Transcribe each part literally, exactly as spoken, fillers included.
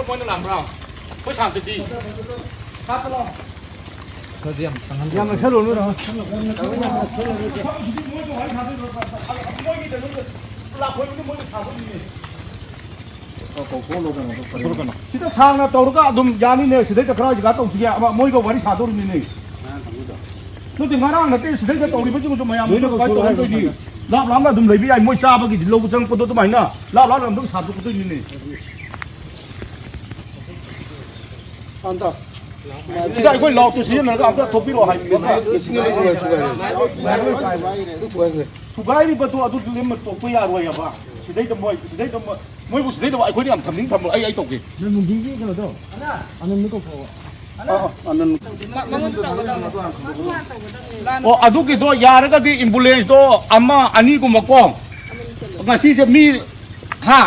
ꯃꯣꯏꯅ ꯂꯥꯟꯕ꯭ꯔꯥ? ꯑꯩꯈꯣꯏ ꯁꯥꯟꯇꯗꯤ꯫ ꯈꯔꯗꯤ ꯌꯥꯝ ꯆꯪꯍꯟ- ꯌꯥꯝ ꯅꯛꯁꯜꯂꯨꯅꯨ꯫ ꯃꯣꯏꯒꯤ ꯀꯩꯅꯣꯗ ꯂꯥꯛꯈꯣꯏꯕꯗꯤ ꯃꯣꯏꯅ ꯁꯥꯕ ꯃꯤꯅꯦ꯫ ꯁꯤꯗ ꯁꯥꯡꯅ ꯇꯧꯔꯒ ꯑꯗꯨꯝ ꯌꯥꯅꯤꯅꯦ꯫ ꯁꯤꯗꯩꯗ ꯀꯔꯥꯏ ꯖꯒꯥ ꯇꯧꯁꯤꯒꯦ? ꯑꯃ ꯃꯣꯏꯒ ꯋꯥꯔꯤ ꯁꯥꯗꯧꯔꯤꯃꯤꯅꯦ꯫ ꯅꯠꯇꯦ, ꯉꯔꯥꯡ ꯅꯠꯇꯦ, ꯁꯤꯗꯩꯗ ꯇꯧꯔꯤꯕꯁꯤꯡꯁꯨ ꯃꯌꯥꯝ ꯂꯣꯏꯅ ꯀꯃꯥꯏꯅ ꯇꯧꯔꯝꯗꯣꯏꯅꯤ? ꯂꯥꯞ ꯂꯥꯞꯅ ꯑꯗꯨꯝ ꯂꯩꯕ ꯌꯥꯏ꯫ ꯃꯣꯏ ꯆꯥꯕꯒꯤ ꯂꯧꯕ ꯆꯪꯉꯛꯄꯗꯣ ꯑꯗꯨꯃꯥꯏꯅ ꯂꯥꯞ ꯂꯥꯞꯅ ꯑꯗꯨꯝ ꯁꯥꯗꯣꯛꯀꯗꯣꯏꯅꯤꯅꯦ꯫ ꯁꯤꯗ ꯑꯩꯈꯣꯏ ꯂꯥꯎꯠꯇꯨ ꯁꯤꯖꯤꯟꯅꯔꯒ ꯑꯝꯇ ꯊꯣꯛꯄꯤꯔꯛꯑꯣ ꯍꯥꯏꯕꯅꯦ꯫ ꯊꯨꯒꯥꯏꯔꯤꯕꯗꯣ ꯑꯗꯨ ꯂꯦꯝꯅ ꯇꯣꯛꯄ ꯌꯥꯔꯣꯏ ꯍꯥꯏꯕ꯫ ꯁꯤꯗꯩꯗ ꯃꯣꯏ, ꯁꯤꯗꯩꯗ ꯃꯣꯏ, ꯃꯣꯏꯕꯨ ꯁꯤꯗꯩꯗ ꯑꯩꯈꯣꯏꯅ ꯌꯥꯝ ꯊꯝꯅꯤꯡ ꯊꯝꯃꯣ꯫ ꯑꯩ, ꯑꯩ ꯇꯧꯒꯦ꯫ ꯅꯣꯏ ꯃꯨꯡꯒꯤꯒꯤ ꯀꯩꯅꯣꯗꯣ? ꯑꯅꯟꯗꯣ ꯀꯧꯊꯣꯛꯑꯣ꯫ ꯑ, ꯑ, ꯑꯅꯟ꯫ ꯃꯉꯣꯟꯗ ꯇꯧꯒꯗꯕꯅꯦ꯫ ꯑꯣ, ꯑꯗꯨꯒꯤꯗꯣ ꯌꯥꯔꯒꯗꯤ ꯑꯦꯝꯕꯨꯂꯦꯟꯁꯇꯣ ꯑꯃ ꯑꯅꯤꯒꯨꯝꯕꯀꯣ꯫ ꯉꯁꯤꯁꯦ ꯃꯤ, ꯍꯥ?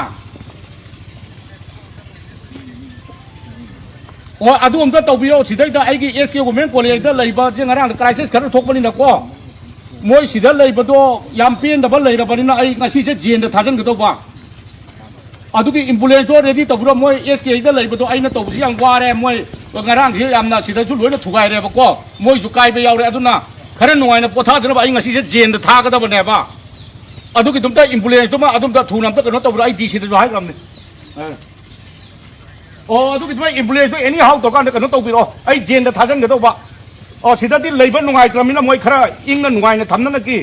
ꯑꯣ, ꯑꯗꯨ ꯑꯝꯇ ꯇꯧꯕꯤꯌꯣ꯫ ꯁꯤꯗꯩꯗ ꯑꯩꯒꯤ ꯑꯦꯁ ꯀꯦ ꯋꯨꯃꯦꯟ ꯀꯣꯂꯦꯖꯇ ꯂꯩꯕꯁꯦ ꯉꯔꯥꯡꯗ ꯀ꯭ꯔꯥꯏꯁꯤꯁ ꯈꯔ ꯊꯣꯛꯄꯅꯤꯅꯀꯣ, ꯃꯣꯏ ꯁꯤꯗ ꯂꯩꯕꯗꯣ ꯌꯥꯝ ꯄꯦꯟꯗꯕ ꯂꯩꯔꯕꯅꯤꯅ ꯑꯩ ꯉꯁꯤꯁꯦ ꯖꯦꯟꯗ ꯊꯥꯖꯤꯟꯒꯗꯧꯕ꯫ ꯑꯗꯨꯒꯤ ꯑꯦꯝꯕꯨꯂꯦꯟꯁꯇꯣ ꯔꯦꯗꯤ ꯇꯧꯕꯤꯔꯣ꯫ ꯃꯣꯏ ꯑꯦꯁ ꯀꯦꯗ ꯂꯩꯕꯗꯣ ꯑꯩꯅ ꯇꯧꯕꯁꯤ ꯌꯥꯝ ꯋꯥꯔꯦ꯫ ꯃꯣꯏ ꯉꯔꯥꯡꯁꯤ ꯌꯥꯝꯅ ꯁꯤꯗꯁꯨ ꯂꯣꯏꯅ ꯊꯨꯒꯥꯏꯔꯦꯕꯀꯣ, ꯃꯣꯏꯁꯨ ꯀꯥꯏꯕ ꯌꯥꯎꯔꯦ꯫ ꯑꯗꯨꯅ ꯈꯔ ꯅꯨꯡꯉꯥꯏꯅ ꯄꯣꯊꯥꯖꯅꯕ ꯑꯩ ꯉꯁꯤꯁꯦ ꯖꯦꯟꯗ ꯊꯥꯒꯗꯕꯅꯦꯕ꯫ ꯑꯗꯨꯒꯤꯗꯨꯝꯇ ꯑꯦꯝꯕꯨꯂꯦꯟꯁꯇꯨꯃ ꯑꯗꯨꯝꯇ ꯊꯨꯅ ꯑꯝꯇ ꯀꯩꯅꯣ ꯇꯧꯕꯤꯔꯣ꯫ ꯑꯩ ꯗꯤ ꯁꯤꯗꯁꯨ ꯍꯥꯏꯈ꯭ꯔꯕꯅꯤ꯫ ꯑ꯫ ꯑꯣ, ꯑꯗꯨꯒꯤꯗꯨꯃ ꯑꯦꯝꯕꯨꯂꯦꯟꯁꯇꯣ ꯑꯦꯅꯤ ꯍꯥꯎ ꯇꯧꯀꯥꯟꯗ ꯀꯩꯅꯣ ꯇꯧꯕꯤꯔꯣ, ꯑꯩ ꯖꯦꯟꯗ ꯊꯥꯖꯤꯟꯒꯗꯧꯕ꯫ ꯑꯣ, ꯁꯤꯗꯗꯤ ꯂꯩꯕ ꯅꯨꯡꯉꯥꯏꯇ꯭ꯔꯕꯅꯤꯅ ꯃꯣꯏ ꯈꯔ ꯏꯪꯅ ꯅꯨꯡꯉꯥꯏꯅ ꯊꯝꯅꯅꯕꯒꯤ꯫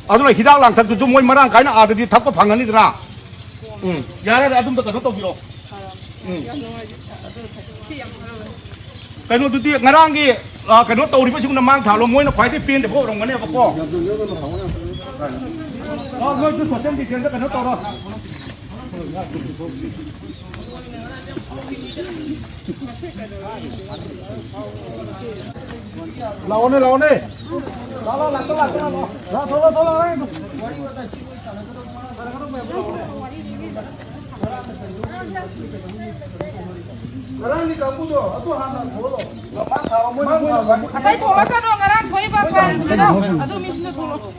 ꯑꯗꯨꯅ ꯍꯤꯗꯥꯛ ꯂꯥꯡꯊꯛꯇꯨꯁꯨ ꯃꯣꯏ ꯃꯔꯥꯡ ꯀꯥꯏꯅ ꯑꯥꯗꯗꯤ ꯊꯛꯄ ꯐꯪꯉꯅꯤꯗꯅ꯫ ꯎꯝ, ꯌꯥꯔꯦ, ꯌꯥꯔꯦ, ꯑꯗꯨꯝꯇ ꯀꯩꯅꯣ ꯇꯧꯕꯤꯔꯣ꯫ ꯎꯝ꯫ ꯀꯩꯅꯣꯗꯨꯗꯤ ꯉꯔꯥꯡꯒꯤ, ꯑ, ꯀꯩꯅꯣ ꯇꯧꯔꯤꯕꯁꯤꯡꯅ ꯃꯥꯡ ꯊꯥꯂꯣ, ꯃꯣꯏꯅ ꯈ꯭ꯋꯥꯏꯗꯒꯤ ꯄꯦꯟꯗꯕ ꯑꯣꯏꯔꯝꯒꯅꯦꯕꯀꯣ꯫ ꯑ, ꯃꯣꯏꯁꯨ social distance ꯀꯩꯅꯣ ꯇꯧꯔꯣ꯫ ꯂꯥꯛꯑꯣꯅꯦ, ꯂꯥꯛꯑꯣꯅꯦ꯫ ꯂꯥꯛꯑꯣ, ꯂꯥꯛꯑꯣ, ꯂꯥꯛꯑꯣ, ꯂꯥꯛꯑꯣ, ꯂꯥꯛꯑꯣ꯫ ꯂꯥꯛꯑꯣ, ꯊꯣꯛꯂꯛꯑꯣ, ꯊꯣꯛꯂꯛꯑꯣ, ꯂꯥꯛꯑꯣ꯫ ꯉꯔꯥꯡꯒꯤ ꯀꯥꯡꯕꯨꯗꯣ ꯑꯗꯨ ꯍꯥꯟꯅ ꯊꯣꯛꯍꯜꯂꯣ꯫ ꯃꯥꯡ ꯊꯥꯔꯣ, ꯃꯣꯏ, ꯃꯣꯏ ꯑꯇꯩ ꯊꯣꯛꯂꯛꯀꯅꯣ, ꯉꯔꯥꯡ ꯊꯣꯛꯏꯕ ꯀꯥꯡꯕꯨꯗꯣ ꯑꯗꯨ ꯃꯤꯁꯤꯡꯗꯣ ꯊꯣꯛꯂꯛꯑꯣ꯫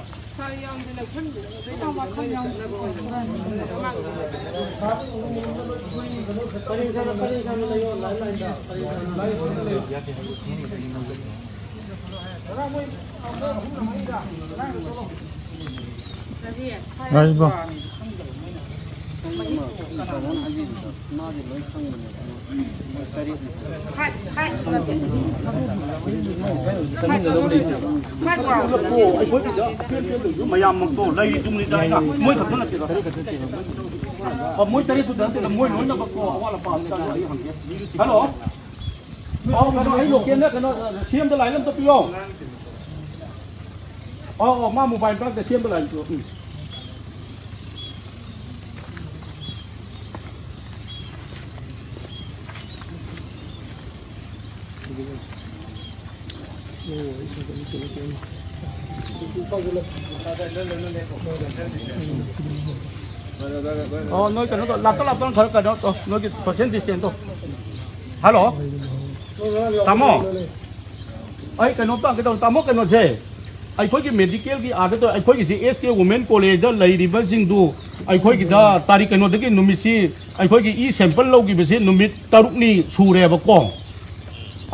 ꯉꯥꯏꯕ꯫ ꯃꯌꯥꯝꯃꯛꯇꯣ ꯂꯩꯔꯤꯗꯨꯅꯤꯗ ꯑꯩꯅ꯫ ꯃꯣꯏ ꯈꯛꯇ ꯅꯠꯇꯦꯗ꯫ ꯑꯣ, ꯃꯣꯏ ꯇꯔꯦꯠꯇꯨꯗ ꯅꯠꯇꯦꯗ, ꯃꯣꯏ ꯂꯣꯏꯅꯃꯛꯇꯣ ꯑꯋꯥꯠ ꯑꯄꯥ ꯑꯝꯇ ꯑꯩ ꯍꯪꯒꯦ꯫ ꯍꯜꯂꯣ꯫ ꯑꯣ, ꯀꯩꯅꯣ, ꯑꯩ ꯂꯣꯀꯦꯜꯅ ꯀꯩꯅꯣ, ꯁꯤ ꯑꯦꯝꯗ ꯂꯥꯏꯟ ꯑꯝꯇ ꯄꯤꯌꯣ꯫ ꯑꯣ, ꯑꯣ, ꯃꯥ ꯃꯣꯕꯥꯏꯜ ꯄꯥꯏꯔꯛꯇꯦ, ꯁꯤ ꯑꯦꯝꯗ ꯂꯥꯏꯟ ꯄꯤꯌꯣ꯫ ꯎꯝ꯫ ꯑꯣ, ꯅꯣꯏ ꯀꯩꯅꯣ ꯇꯧ, ꯂꯥꯞꯇ ꯂꯥꯞꯇꯅ ꯈꯔ ꯀꯩꯅꯣ ꯇꯧ, ꯅꯣꯏꯒꯤ ꯁꯣꯁꯤꯌꯦꯜ ꯗꯤꯁꯇꯦꯟꯁꯇꯣ꯫ ꯍꯜꯂꯣ꯫ ꯇꯥꯃꯣ꯫ ꯑꯩ ꯀꯩꯅꯣꯝꯇ ꯍꯪꯒꯦ ꯇꯧꯕ, ꯇꯥꯃꯣ, ꯀꯩꯅꯣꯁꯦ, ꯑꯩꯈꯣꯏꯒꯤ ꯃꯦꯗꯤꯀꯦꯜꯒꯤ ꯑꯥꯗ ꯇꯧ-, ꯑꯩꯈꯣꯏꯒꯤꯁꯤ ꯑꯦꯁ ꯀꯦ ꯋꯨꯃꯦꯟ ꯀꯣꯂꯦꯖꯇ ꯂꯩꯔꯤꯕꯁꯤꯡꯗꯨ ꯑꯩꯈꯣꯏꯒꯤꯗ ꯇꯥꯔꯤꯛ ꯀꯩꯅꯣꯗꯒꯤ ꯅꯨꯃꯤꯠꯁꯤ ꯑꯩꯈꯣꯏꯒꯤ ꯏ ꯁꯦꯝꯄꯜ ꯂꯧꯈꯤꯕꯁꯤ ꯅꯨꯃꯤꯠ ꯇꯔꯨꯛꯅꯤ ꯁꯨꯔꯦꯕꯀꯣ꯫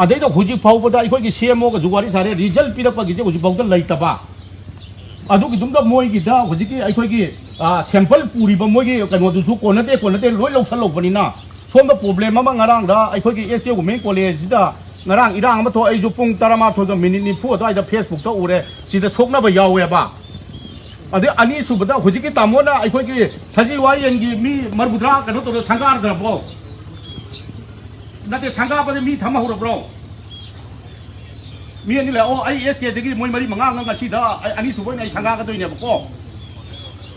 ꯑꯗꯩꯗ ꯍꯧꯖꯤꯛ ꯐꯥꯎꯕꯗ ꯑꯩꯈꯣꯏꯒꯤ ꯁꯤ ꯑꯦꯝ ꯑꯣꯒꯁꯨ ꯋꯥꯔꯤ ꯁꯥꯔꯦ, ꯔꯤꯖꯜ ꯄꯤꯔꯛꯄꯒꯤꯁꯦ ꯍꯧꯖꯤꯛ ꯐꯥꯎꯗ ꯂꯩꯇꯕ꯫ ꯑꯗꯨꯒꯤꯗꯨꯝꯗ ꯃꯣꯏꯒꯤꯗ ꯍꯧꯖꯤꯛꯀꯤ ꯑꯩꯈꯣꯏꯒꯤ, ꯑ, ꯁꯦꯝꯄꯜ ꯄꯨꯔꯤꯕ ꯃꯣꯏꯒꯤ ꯀꯩꯅꯣꯗꯨꯁꯨ ꯀꯣꯟꯅꯗꯦ, ꯀꯣꯟꯅꯗꯦ ꯂꯣꯏ ꯂꯧꯁꯜꯍꯧꯕꯅꯤꯅ, ꯁꯣꯝꯗ ꯄ꯭ꯔꯣꯕ꯭ꯂꯦꯝ ꯑꯃ ꯉꯔꯥꯡꯗ ꯑꯩꯈꯣꯏꯒꯤ ꯑꯦꯁ ꯀꯦ ꯋꯨꯃꯦꯟ ꯀꯣꯂꯦꯖꯁꯤꯗ ꯉꯔꯥꯡ ꯏꯔꯥꯡ ꯑꯃ ꯊꯣꯛ, ꯑꯩꯁꯨ ꯄꯨꯡ ꯇꯔꯥꯃꯥꯊꯣꯏꯒ ꯃꯤꯅꯤꯠ ꯅꯤꯐꯨ ꯑꯗꯨꯋꯥꯏꯗ ꯐꯦꯁꯕꯨꯛꯇ ꯎꯔꯦ, ꯁꯤꯗ ꯁꯣꯛꯅꯕ ꯌꯥꯎꯋꯦꯕ꯫ ꯑꯗꯩ ꯑꯅꯤꯁꯨꯕꯗ ꯍꯧꯖꯤꯛꯀꯤ ꯇꯥꯃꯣꯅ ꯑꯩꯈꯣꯏꯒꯤ ꯁꯖꯤꯋꯥꯌꯦꯟꯒꯤ ꯃꯤ ꯃꯔꯤꯐꯨꯇꯔꯥ ꯀꯩꯅꯣ ꯇꯧꯔ ꯁꯪꯒꯥꯈ꯭ꯔꯕꯣ? ꯅꯠꯇꯦ, ꯁꯪꯒꯥꯕꯗ ꯃꯤ ꯊꯝꯍꯧꯔꯕ꯭ꯔꯣ? ꯃꯤ ꯑꯅꯤ ꯂꯩ꯫ ꯑꯣ, ꯑꯩ ꯑꯦꯁ ꯀꯦꯗꯒꯤ ꯃꯣꯏ ꯃꯔꯤ ꯃꯉꯥ ꯑꯃ ꯉꯁꯤꯗ ꯑꯩ ꯑꯅꯤꯁꯨꯕ ꯑꯣꯏꯅ ꯑꯩ ꯁꯪꯒꯥꯒꯗꯣꯏꯅꯦꯕꯀꯣ꯫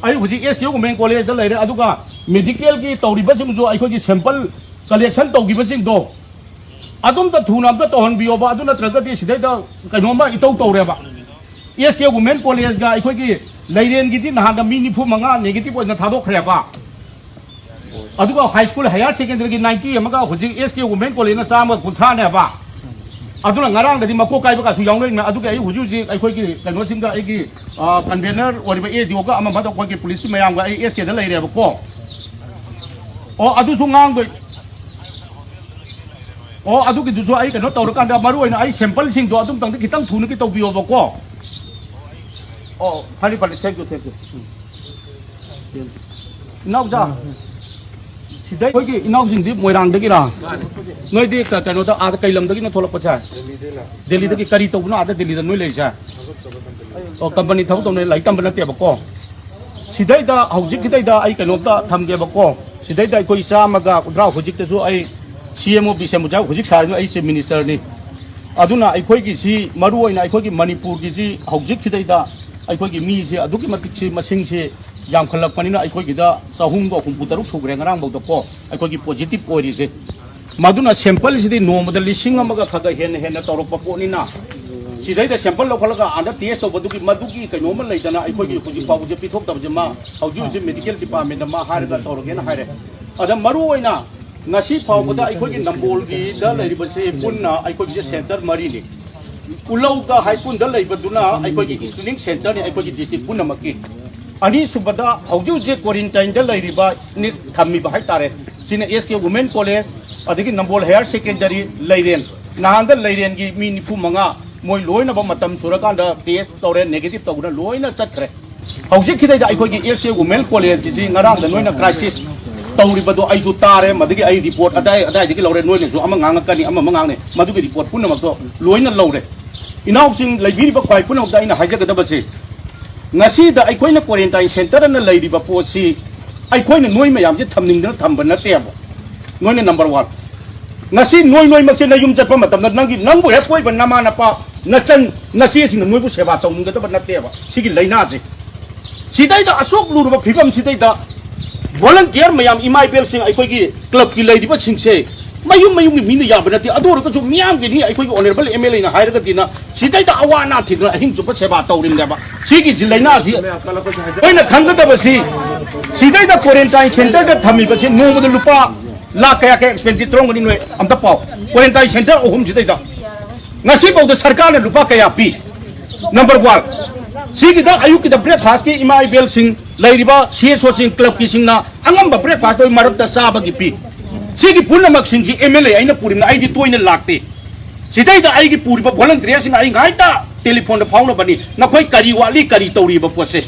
ꯑꯩ ꯍꯧꯖꯤꯛ ꯑꯦꯁ ꯀꯦ ꯋꯨꯃꯦꯟ ꯀꯣꯂꯦꯖꯇ ꯂꯩꯔꯦ, ꯑꯗꯨꯒ ꯃꯦꯗꯤꯀꯦꯜꯒꯤ ꯇꯧꯔꯤꯕꯁꯤꯡꯁꯨ ꯑꯩꯈꯣꯏꯒꯤ ꯁꯦꯝꯄꯜ ꯀꯂꯦꯛꯁꯟ ꯇꯧꯈꯤꯕꯁꯤꯡꯗꯣ ꯑꯗꯨꯝꯇ ꯊꯨꯅ ꯑꯝꯇ ꯇꯧꯍꯟꯕꯤꯌꯣꯕ, ꯑꯗꯨ ꯅꯠꯇ꯭ꯔꯒꯗꯤ ꯁꯤꯗꯩꯗ ꯀꯩꯅꯣꯝꯃ ꯏꯇꯧ ꯇꯧꯔꯦꯕ꯫ ꯑꯦꯁ ꯀꯦ ꯋꯨꯃꯦꯟ ꯀꯣꯂꯦꯖꯒ ꯑꯩꯈꯣꯏꯒꯤ ꯂꯩꯔꯦꯟꯒꯤꯗꯤ ꯅꯍꯥꯟꯗ ꯃꯤ ꯅꯤꯐꯨ ꯃꯉꯥ ꯅꯦꯒꯦꯇꯤꯚ ꯑꯣꯏꯅ ꯊꯥꯗꯣꯛꯈ꯭ꯔꯦꯕ꯫ ꯑꯗꯨꯒ ꯍꯥꯏ ꯁ꯭ꯀꯨꯜ ꯍꯥꯌꯔ ꯁꯦꯀꯦꯟꯗꯔꯤꯒꯤ ꯅꯥꯏꯟꯇꯤ ꯑꯃꯒ ꯍꯧꯖꯤꯛ ꯑꯦꯁ ꯀꯦ ꯋꯨꯃꯦꯟ ꯀꯣꯂꯦꯖꯅ ꯆꯥꯝꯃꯒ ꯀꯨꯟꯊ꯭ꯔꯥꯅꯦꯕ꯫ ꯑꯗꯨꯅ ꯉꯔꯥꯡꯗꯗꯤ ꯃꯀꯣꯛ ꯀꯥꯏꯕ ꯀꯥꯁꯨ ꯌꯥꯎꯅꯔꯤꯕꯅꯤ꯫ ꯑꯗꯨꯒꯤ ꯑꯩ ꯍꯧꯖꯤꯛ ꯍꯧꯖꯤꯛ ꯑꯩꯈꯣꯏꯒꯤ ꯀꯩꯅꯣꯁꯤꯡꯗ ꯑꯩꯒꯤ, ꯑ, convener ꯑꯣꯏꯔꯤꯕ ADO ꯒ ꯑꯃ ꯑꯃꯗ ꯑꯩꯈꯣꯏꯒꯤ ꯄꯨꯂꯤꯁꯀꯤ ꯃꯌꯥꯝꯒ ꯑꯩ S K ꯗ ꯂꯩꯔꯦꯕꯀꯣ꯫ ꯑꯣ, ꯑꯗꯨꯁꯨ ꯉꯥꯡꯗꯣꯏ꯫ ꯑꯣ, ꯑꯗꯨꯒꯤꯗꯨꯁꯨ ꯑꯩ ꯀꯩꯅꯣ ꯇꯧꯔꯀꯥꯟꯗ ꯃꯔꯨ ꯑꯣꯏꯅ ꯑꯩ sample ꯁꯤꯡꯗꯣ ꯑꯗꯨꯝꯇꯪꯗꯤ ꯈꯤꯇꯪ ꯊꯨꯅꯒꯤ ꯇꯧꯕꯤꯌꯣꯕꯀꯣ꯫ ꯑꯣ, ꯐꯔꯦ, ꯐꯔꯦ, thank you, thank you꯫ ꯎꯝ꯫ ꯏꯅꯥꯎꯆꯥ, ꯁꯤꯗꯩ ꯑꯩꯈꯣꯏꯒꯤ ꯏꯅꯥꯎꯁꯤꯡꯗꯤ ꯃꯣꯏꯔꯥꯡꯗꯒꯤꯔꯥ? ꯅꯣꯏꯗꯤ ꯀ-, ꯀꯩꯅꯣꯗ, ꯑꯥꯗ ꯀꯩ ꯂꯝꯗꯒꯤꯅꯣ ꯊꯣꯛꯂꯛꯄꯁꯦ? ꯗꯦꯜꯂꯤꯗꯒꯤ꯫ ꯀꯔꯤ ꯇꯧꯕꯅꯣ ꯑꯥꯗ ꯗꯦꯜꯂꯤꯗ ꯅꯣꯏ ꯂꯩꯔꯤꯁꯦ? ꯑꯣ, company ꯊꯕꯛ ꯇꯧꯅ, ꯂꯥꯏꯔꯤꯛ ꯇꯝꯕ ꯅꯠꯇꯦꯕꯀꯣ꯫ ꯁꯤꯗꯩꯗ, ꯍꯧꯖꯤꯛꯀꯤꯗꯩꯗ ꯑꯩ ꯀꯩꯅꯣꯝꯇ ꯊꯝꯒꯦꯕꯀꯣ꯫ ꯁꯤꯗꯩꯗ ꯑꯩꯈꯣꯏ ꯆꯥꯝꯃꯒ ꯀꯨꯟꯊ꯭ꯔꯥ, ꯍꯧꯖꯤꯛꯇꯁꯨ ꯑꯩ C M O, B C M O ꯍꯧꯖꯤꯛ ꯁꯥꯔꯤꯕ ꯑꯩ Chief Minister ꯅꯤ꯫ ꯑꯗꯨꯅ ꯑꯩꯈꯣꯏꯒꯤꯁꯤ, ꯃꯔꯨ ꯑꯣꯏꯅ ꯑꯩꯈꯣꯏꯒꯤ ꯃꯅꯤꯄꯨꯔꯒꯤꯁꯤ ꯍꯧꯖꯤꯛꯁꯤꯗꯩꯗ ꯑꯩꯈꯣꯏꯒꯤ ꯃꯤꯁꯦ ꯑꯗꯨꯛꯀꯤ ꯃꯇꯤꯛ ꯁꯤ ꯃꯁꯤꯡꯁꯤ ꯌꯥꯝꯈꯠꯂꯛꯄꯅꯤꯅ ꯑꯩꯈꯣꯏꯒꯤꯗ ꯆꯍꯨꯝꯒ ꯍꯨꯝꯐꯨ ꯇꯔꯨꯛ ꯁꯨꯈ꯭ꯔꯦ ꯉꯔꯥꯡꯐꯥꯎꯗꯀꯣ ꯑꯩꯈꯣꯏꯒꯤ positive ꯑꯣꯏꯔꯤꯁꯦ꯫ ꯃꯗꯨꯅ sample ꯁꯤꯗꯤ ꯅꯣꯡꯃꯗ ꯂꯤꯁꯤꯡ ꯑꯃꯒ ꯈꯔ ꯈꯔ ꯍꯦꯟꯅ ꯍꯦꯟꯅ ꯇꯧꯔꯛꯄ ꯄꯣꯠꯅꯤꯅ, ꯁꯤꯗꯩꯗ sample ꯂꯧꯈꯠꯂꯒ ꯑꯥꯗ test ꯇꯧꯕꯗꯨꯒꯤ ꯃꯗꯨꯒꯤ ꯀꯩꯅꯣꯝꯃ ꯂꯩꯗꯅ ꯑꯩꯈꯣꯏꯒꯤ ꯍꯧꯖꯤꯛ ꯐꯥꯎꯕꯁꯦ ꯄꯤꯊꯣꯛꯇꯕꯁꯦ ꯃꯥ ꯍꯧꯖꯤꯛ ꯍꯧꯖꯤꯛ medical department ꯇ ꯃꯥ ꯍꯥꯏꯔꯒ ꯇꯧꯔꯒꯦꯅ ꯍꯥꯏꯔꯦ꯫ ꯑꯗ ꯃꯔꯨ ꯑꯣꯏꯅ ꯉꯁꯤ ꯐꯥꯎꯕꯗ ꯑꯩꯈꯣꯏꯒꯤ ꯅꯝꯕꯣꯜꯒꯤꯗ ꯂꯩꯔꯤꯕꯁꯦ ꯄꯨꯟꯅ ꯑꯩꯈꯣꯏꯒꯤꯁꯦ center ꯃꯔꯤꯅꯤ꯫ ꯎꯂꯧꯗ high school ꯗ ꯂꯩꯕꯗꯨꯅ ꯑꯩꯈꯣꯏꯒꯤ screening center ꯅꯤ ꯑꯩꯈꯣꯏꯒꯤ district ꯄꯨꯝꯅꯃꯛꯀꯤ꯫ ꯑꯅꯤꯁꯨꯕꯗ ꯍꯧꯖꯤꯛ ꯍꯧꯖꯤꯛ quarantine ꯗ ꯂꯩꯔꯤꯕ ꯅꯤ ꯊꯝꯃꯤꯕ ꯍꯥꯏꯇꯥꯔꯦ꯫ ꯁꯤꯅ S K Women College, ꯑꯗꯒꯤ ꯅꯝꯕꯣꯜ Higher Secondary, ꯂꯩꯔꯦꯟ꯫ ꯅꯍꯥꯟꯗ ꯂꯩꯔꯦꯟꯒꯤ ꯃꯤ ꯅꯤꯐꯨ ꯃꯉꯥ ꯃꯣꯏ ꯂꯣꯏꯅꯃꯛ ꯃꯇꯝ ꯁꯨꯔꯀꯥꯟꯗ test ꯇꯧꯔꯦ, negative ꯇꯧꯗꯅ ꯂꯣꯏꯅ ꯆꯠꯈ꯭ꯔꯦ꯫ ꯍꯧꯖꯤꯛꯀꯤꯗꯩꯗ ꯑꯩꯈꯣꯏꯒꯤ S K Women College ꯁꯤ ꯉꯔꯥꯡꯗ ꯅꯣꯏꯅ crisis ꯇꯧꯔꯤꯕꯗꯣ ꯑꯩꯁꯨ ꯇꯥꯔꯦ, ꯃꯗꯨꯒꯤ ꯑꯩ report ꯑꯗꯥꯏ ꯑꯗꯥꯏꯗꯒꯤ ꯂꯧꯔꯦ, ꯅꯣꯏꯅꯁꯨ ꯑꯃ ꯉꯥꯡꯉꯛꯀꯅꯤ, ꯑꯃ ꯑꯃ ꯉꯥꯡꯅꯤ, ꯃꯗꯨꯒꯤ report ꯄꯨꯝꯅꯃꯛꯇꯣ ꯂꯣꯏꯅ ꯂꯧꯔꯦ꯫ ꯏꯅꯥꯎꯁꯤꯡ ꯂꯩꯕꯤꯔꯤꯕ ꯈ꯭ꯋꯥꯏ ꯄꯨꯝꯅꯃꯛꯇ ꯑꯩꯅ ꯍꯥꯏꯖꯒꯗꯕꯁꯦ, ꯉꯁꯤꯗ ꯑꯩꯈꯣꯏꯅ quarantine center ꯑꯅ ꯂꯩꯔꯤꯕ ꯄꯣꯠꯁꯤ ꯑꯩꯈꯣꯏꯅ ꯅꯣꯏ ꯃꯌꯥꯝꯁꯦ ꯊꯝꯅꯤꯡꯗꯅ ꯊꯝꯕ ꯅꯠꯇꯦꯕ꯫ ꯅꯣꯏꯅ number one꯫ ꯉꯁꯤ ꯅꯣꯏ ꯅꯣꯏꯃꯛꯁꯦ ꯅꯌꯨꯝ ꯆꯠꯄ ꯃꯇꯝꯗ ꯅꯪꯒꯤ, ꯅꯪꯕꯨ ꯍꯦꯛ ꯀꯣꯏꯕ ꯅꯃꯥ ꯅꯄꯥ, ꯅꯆꯟ ꯅꯆꯦꯁꯤꯡꯅ ꯅꯣꯏꯕꯨ ꯁꯦꯕꯥ ꯇꯧꯅꯤꯡꯒꯗꯕ ꯅꯠꯇꯦꯕ ꯁꯤꯒꯤ ꯂꯥꯏꯅꯥꯁꯦ꯫ ꯁꯤꯗꯩꯗ ꯑꯁꯨꯛ ꯂꯨꯔꯕ ꯐꯤꯕꯝꯁꯤꯗꯩꯗ volunteer ꯃꯌꯥꯝ, ꯏꯃꯥ ꯏꯕꯦꯜꯁꯤꯡ, ꯑꯩꯈꯣꯏꯒꯤ club ꯀꯤ ꯂꯩꯔꯤꯕꯁꯤꯡꯁꯦ ꯃꯌꯨꯝ ꯃꯌꯨꯝꯒꯤ ꯃꯤꯅ ꯌꯥꯕ ꯅꯠꯇꯦ꯫ ꯑꯗꯨ ꯑꯣꯏꯔꯒꯁꯨ ꯃꯤꯌꯥꯝꯒꯤꯅꯤ, ꯑꯩꯈꯣꯏꯒꯤ honourable M L A ꯅ ꯍꯥꯏꯔꯒꯗꯤꯅ ꯁꯤꯗꯩꯗ ꯑꯋꯥ ꯑꯅꯥ ꯊꯤꯗꯅ ꯑꯍꯤꯡ ꯆꯨꯞꯄ ꯁꯦꯕꯥ ꯇꯧꯔꯤꯕꯅꯦꯕ꯫ ꯁꯤꯒꯤ ꯂꯥꯏꯅꯥꯁꯤ ꯑꯩꯈꯣꯏꯅ ꯈꯪꯒꯗꯕꯁꯤ, ꯁꯤꯗꯩꯗ quarantine center ꯗ ꯊꯝꯃꯤꯕꯁꯤ ꯅꯣꯡꯃꯗ ꯂꯨꯄꯥ ꯂꯥꯈ ꯀꯌꯥ ꯀꯌꯥ expenditure ꯇꯧꯔꯝꯒꯅꯤ ꯅꯣꯏ ꯑꯝꯇ ꯄꯥꯎ꯫ Quarantine center ꯑꯍꯨꯝꯁꯤꯗꯩꯗ ꯉꯁꯤꯐꯥꯎꯗ ꯁꯔꯀꯥꯔꯅ ꯂꯨꯄꯥ ꯀꯌꯥ ꯄꯤ? ꯅꯝꯕꯔ ꯋꯥꯟ, ꯁꯤꯒꯤꯗ ꯑꯌꯨꯛꯀꯤꯗ ꯕ꯭ꯔꯦꯛꯐꯥꯁꯀꯤ ꯏꯃꯥ ꯏꯕꯦꯜꯁꯤꯡ, ꯂꯩꯔꯤꯕ ꯁꯤ ꯑꯦꯁ ꯑꯣꯁꯤꯡ, ꯀ꯭ꯂꯕꯀꯤꯁꯤꯡꯅ ꯑꯉꯝꯕ ꯕ꯭ꯔꯦꯛꯐꯥꯁ ꯑꯣꯏ ꯃꯔꯛꯇ ꯆꯥꯕꯒꯤ ꯄꯤ꯫ ꯁꯤꯒꯤ ꯄꯨꯝꯅꯃꯛꯁꯤꯡꯁꯤ ꯑꯦꯝ ꯑꯦꯜ ꯑꯦ ꯑꯩꯅ ꯄꯨꯔꯤꯕꯅ, ꯑꯩꯗꯤ ꯇꯣꯏꯅ ꯂꯥꯛꯇꯦ꯫ ꯁꯤꯗꯩꯗ ꯑꯩꯒꯤ ꯄꯨꯔꯤꯕ ꯚꯣꯂꯟꯇꯤꯌꯔꯁꯤꯡ ꯑꯩ ꯉꯥꯏꯇ ꯇꯦꯂꯤꯐꯣꯟꯗ ꯐꯥꯎꯅꯕꯅꯤ, ꯅꯈꯣꯏ ꯀꯔꯤ ꯋꯥꯠꯂꯤ, ꯀꯔꯤ ꯇꯧꯔꯤꯕ ꯄꯣꯠꯁꯦ꯫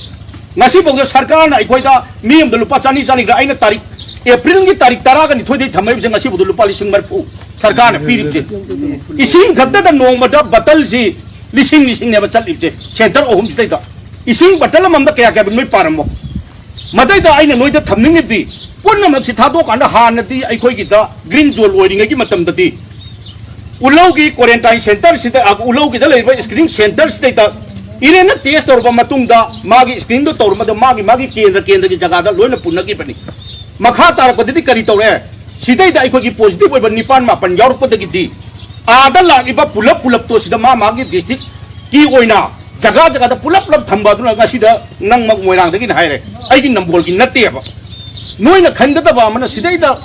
ꯉꯁꯤꯐꯥꯎꯗ ꯁꯔꯀꯥꯔꯅ ꯑꯩꯈꯣꯏꯗ ꯃꯤ ꯑꯃꯗ ꯂꯨꯄꯥ ꯆꯅꯤ ꯆꯅꯤꯒ, ꯑꯩꯅ ꯇꯥꯔꯤꯛ, ꯑꯦꯄ꯭ꯔꯤꯜꯒꯤ ꯇꯥꯔꯤꯛ ꯇꯔꯥꯒ ꯅꯤꯊꯣꯏꯗꯒꯤ ꯊꯝꯃꯛꯏꯕꯁꯦ ꯉꯁꯤꯐꯥꯎꯗ ꯂꯨꯄꯥ ꯂꯤꯁꯤꯡ ꯃꯔꯤꯐꯨ ꯁꯔꯀꯥꯔꯅ ꯄꯤꯔꯤꯕꯁꯦ꯫ ꯏꯁꯤꯡ ꯈꯛꯇꯗ ꯅꯣꯡꯃꯗ ꯕꯇꯜꯁꯤ ꯂꯤꯁꯤꯡ ꯂꯤꯁꯤꯡꯅꯦꯕ ꯆꯠꯂꯤꯕꯁꯦ, ꯁꯦꯟꯇꯔ ꯑꯍꯨꯝꯁꯤꯗꯩꯗ꯫ ꯏꯁꯤꯡ ꯕꯇꯜ ꯑꯃꯃꯝꯗ ꯀꯌꯥ ꯀꯌꯥ ꯅꯣꯏ ꯄꯥꯔꯝꯃꯣ꯫ ꯃꯗꯩꯗ ꯑꯩꯅ ꯅꯣꯏꯗ ꯊꯝꯅꯤꯡꯉꯤꯕꯗꯤ, ꯄꯨꯝꯅꯃꯛꯁꯤ ꯊꯥꯗꯣꯛꯀꯥꯟꯗ, ꯍꯥꯟꯅꯗꯤ ꯑꯩꯈꯣꯏꯒꯤꯗ ꯒ꯭ꯔꯤꯟ ꯖꯣꯟ ꯑꯣꯏꯔꯤꯉꯩꯒꯤ ꯃꯇꯝꯗꯗꯤ ꯎꯂꯧꯒꯤ ꯀ꯭ꯋꯥꯔꯦꯟꯇꯥꯏꯟ ꯁꯦꯟꯇꯔꯁꯤꯗ, ꯑ, ꯎꯂꯧꯒꯤꯗ ꯂꯩꯔꯤꯕ ꯁ꯭ꯀ꯭ꯔꯤꯅꯤꯡ ꯁꯦꯟꯇꯔꯁꯤꯗꯩꯗ ꯏꯔꯦꯟꯅ ꯇꯦꯁ ꯇꯧꯔꯕ ꯃꯇꯨꯡꯗ, ꯃꯥꯒꯤ ꯁ꯭ꯀ꯭ꯔꯤꯅꯤꯡꯗꯣ ꯇꯧꯔꯕꯗ ꯃꯥꯒꯤ ꯃꯥꯒꯤ ꯀꯦꯟꯗ꯭ꯔ ꯀꯦꯟꯗ꯭ꯔꯒꯤ ꯖꯒꯥꯗ ꯂꯣꯏꯅ ꯄꯨꯅꯈꯤꯕꯅꯤ꯫ ꯃꯈꯥ ꯇꯥꯔꯛꯄꯗꯗꯤ ꯀꯔꯤ ꯇꯧꯔꯦ? ꯁꯤꯗꯩꯗ ꯑꯩꯈꯣꯏꯒꯤ ꯄꯣꯖꯤꯇꯤꯚ ꯑꯣꯏꯕ ꯅꯤꯄꯥꯟ ꯃꯥꯄꯟ ꯌꯥꯎꯔꯛꯄꯗꯒꯤꯗꯤ ꯑꯥꯗ ꯂꯥꯛꯂꯤꯕ ꯄꯨꯂꯞ ꯄꯨꯂꯞꯇꯣ ꯁꯤꯗ ꯃꯥ ꯃꯥꯒꯤ ꯗꯤꯁꯇ꯭ꯔꯤꯛꯀꯤ ꯑꯣꯏꯅ ꯖꯒꯥ ꯖꯒꯥꯗ ꯄꯨꯂꯞ ꯄꯨꯂꯞ ꯊꯝꯕ ꯑꯗꯨꯅ ꯉꯁꯤꯗ ꯅꯪꯃꯛ ꯃꯣꯏꯔꯥꯡꯗꯒꯤꯅ ꯍꯥꯏꯔꯦ, ꯑꯩꯒꯤ ꯅꯝꯕꯣꯜꯒꯤ ꯅꯠꯇꯦꯕ꯫ ꯅꯣꯏꯅ ꯈꯟꯒꯗꯕ ꯑꯃꯅ ꯁꯤꯗꯩꯗ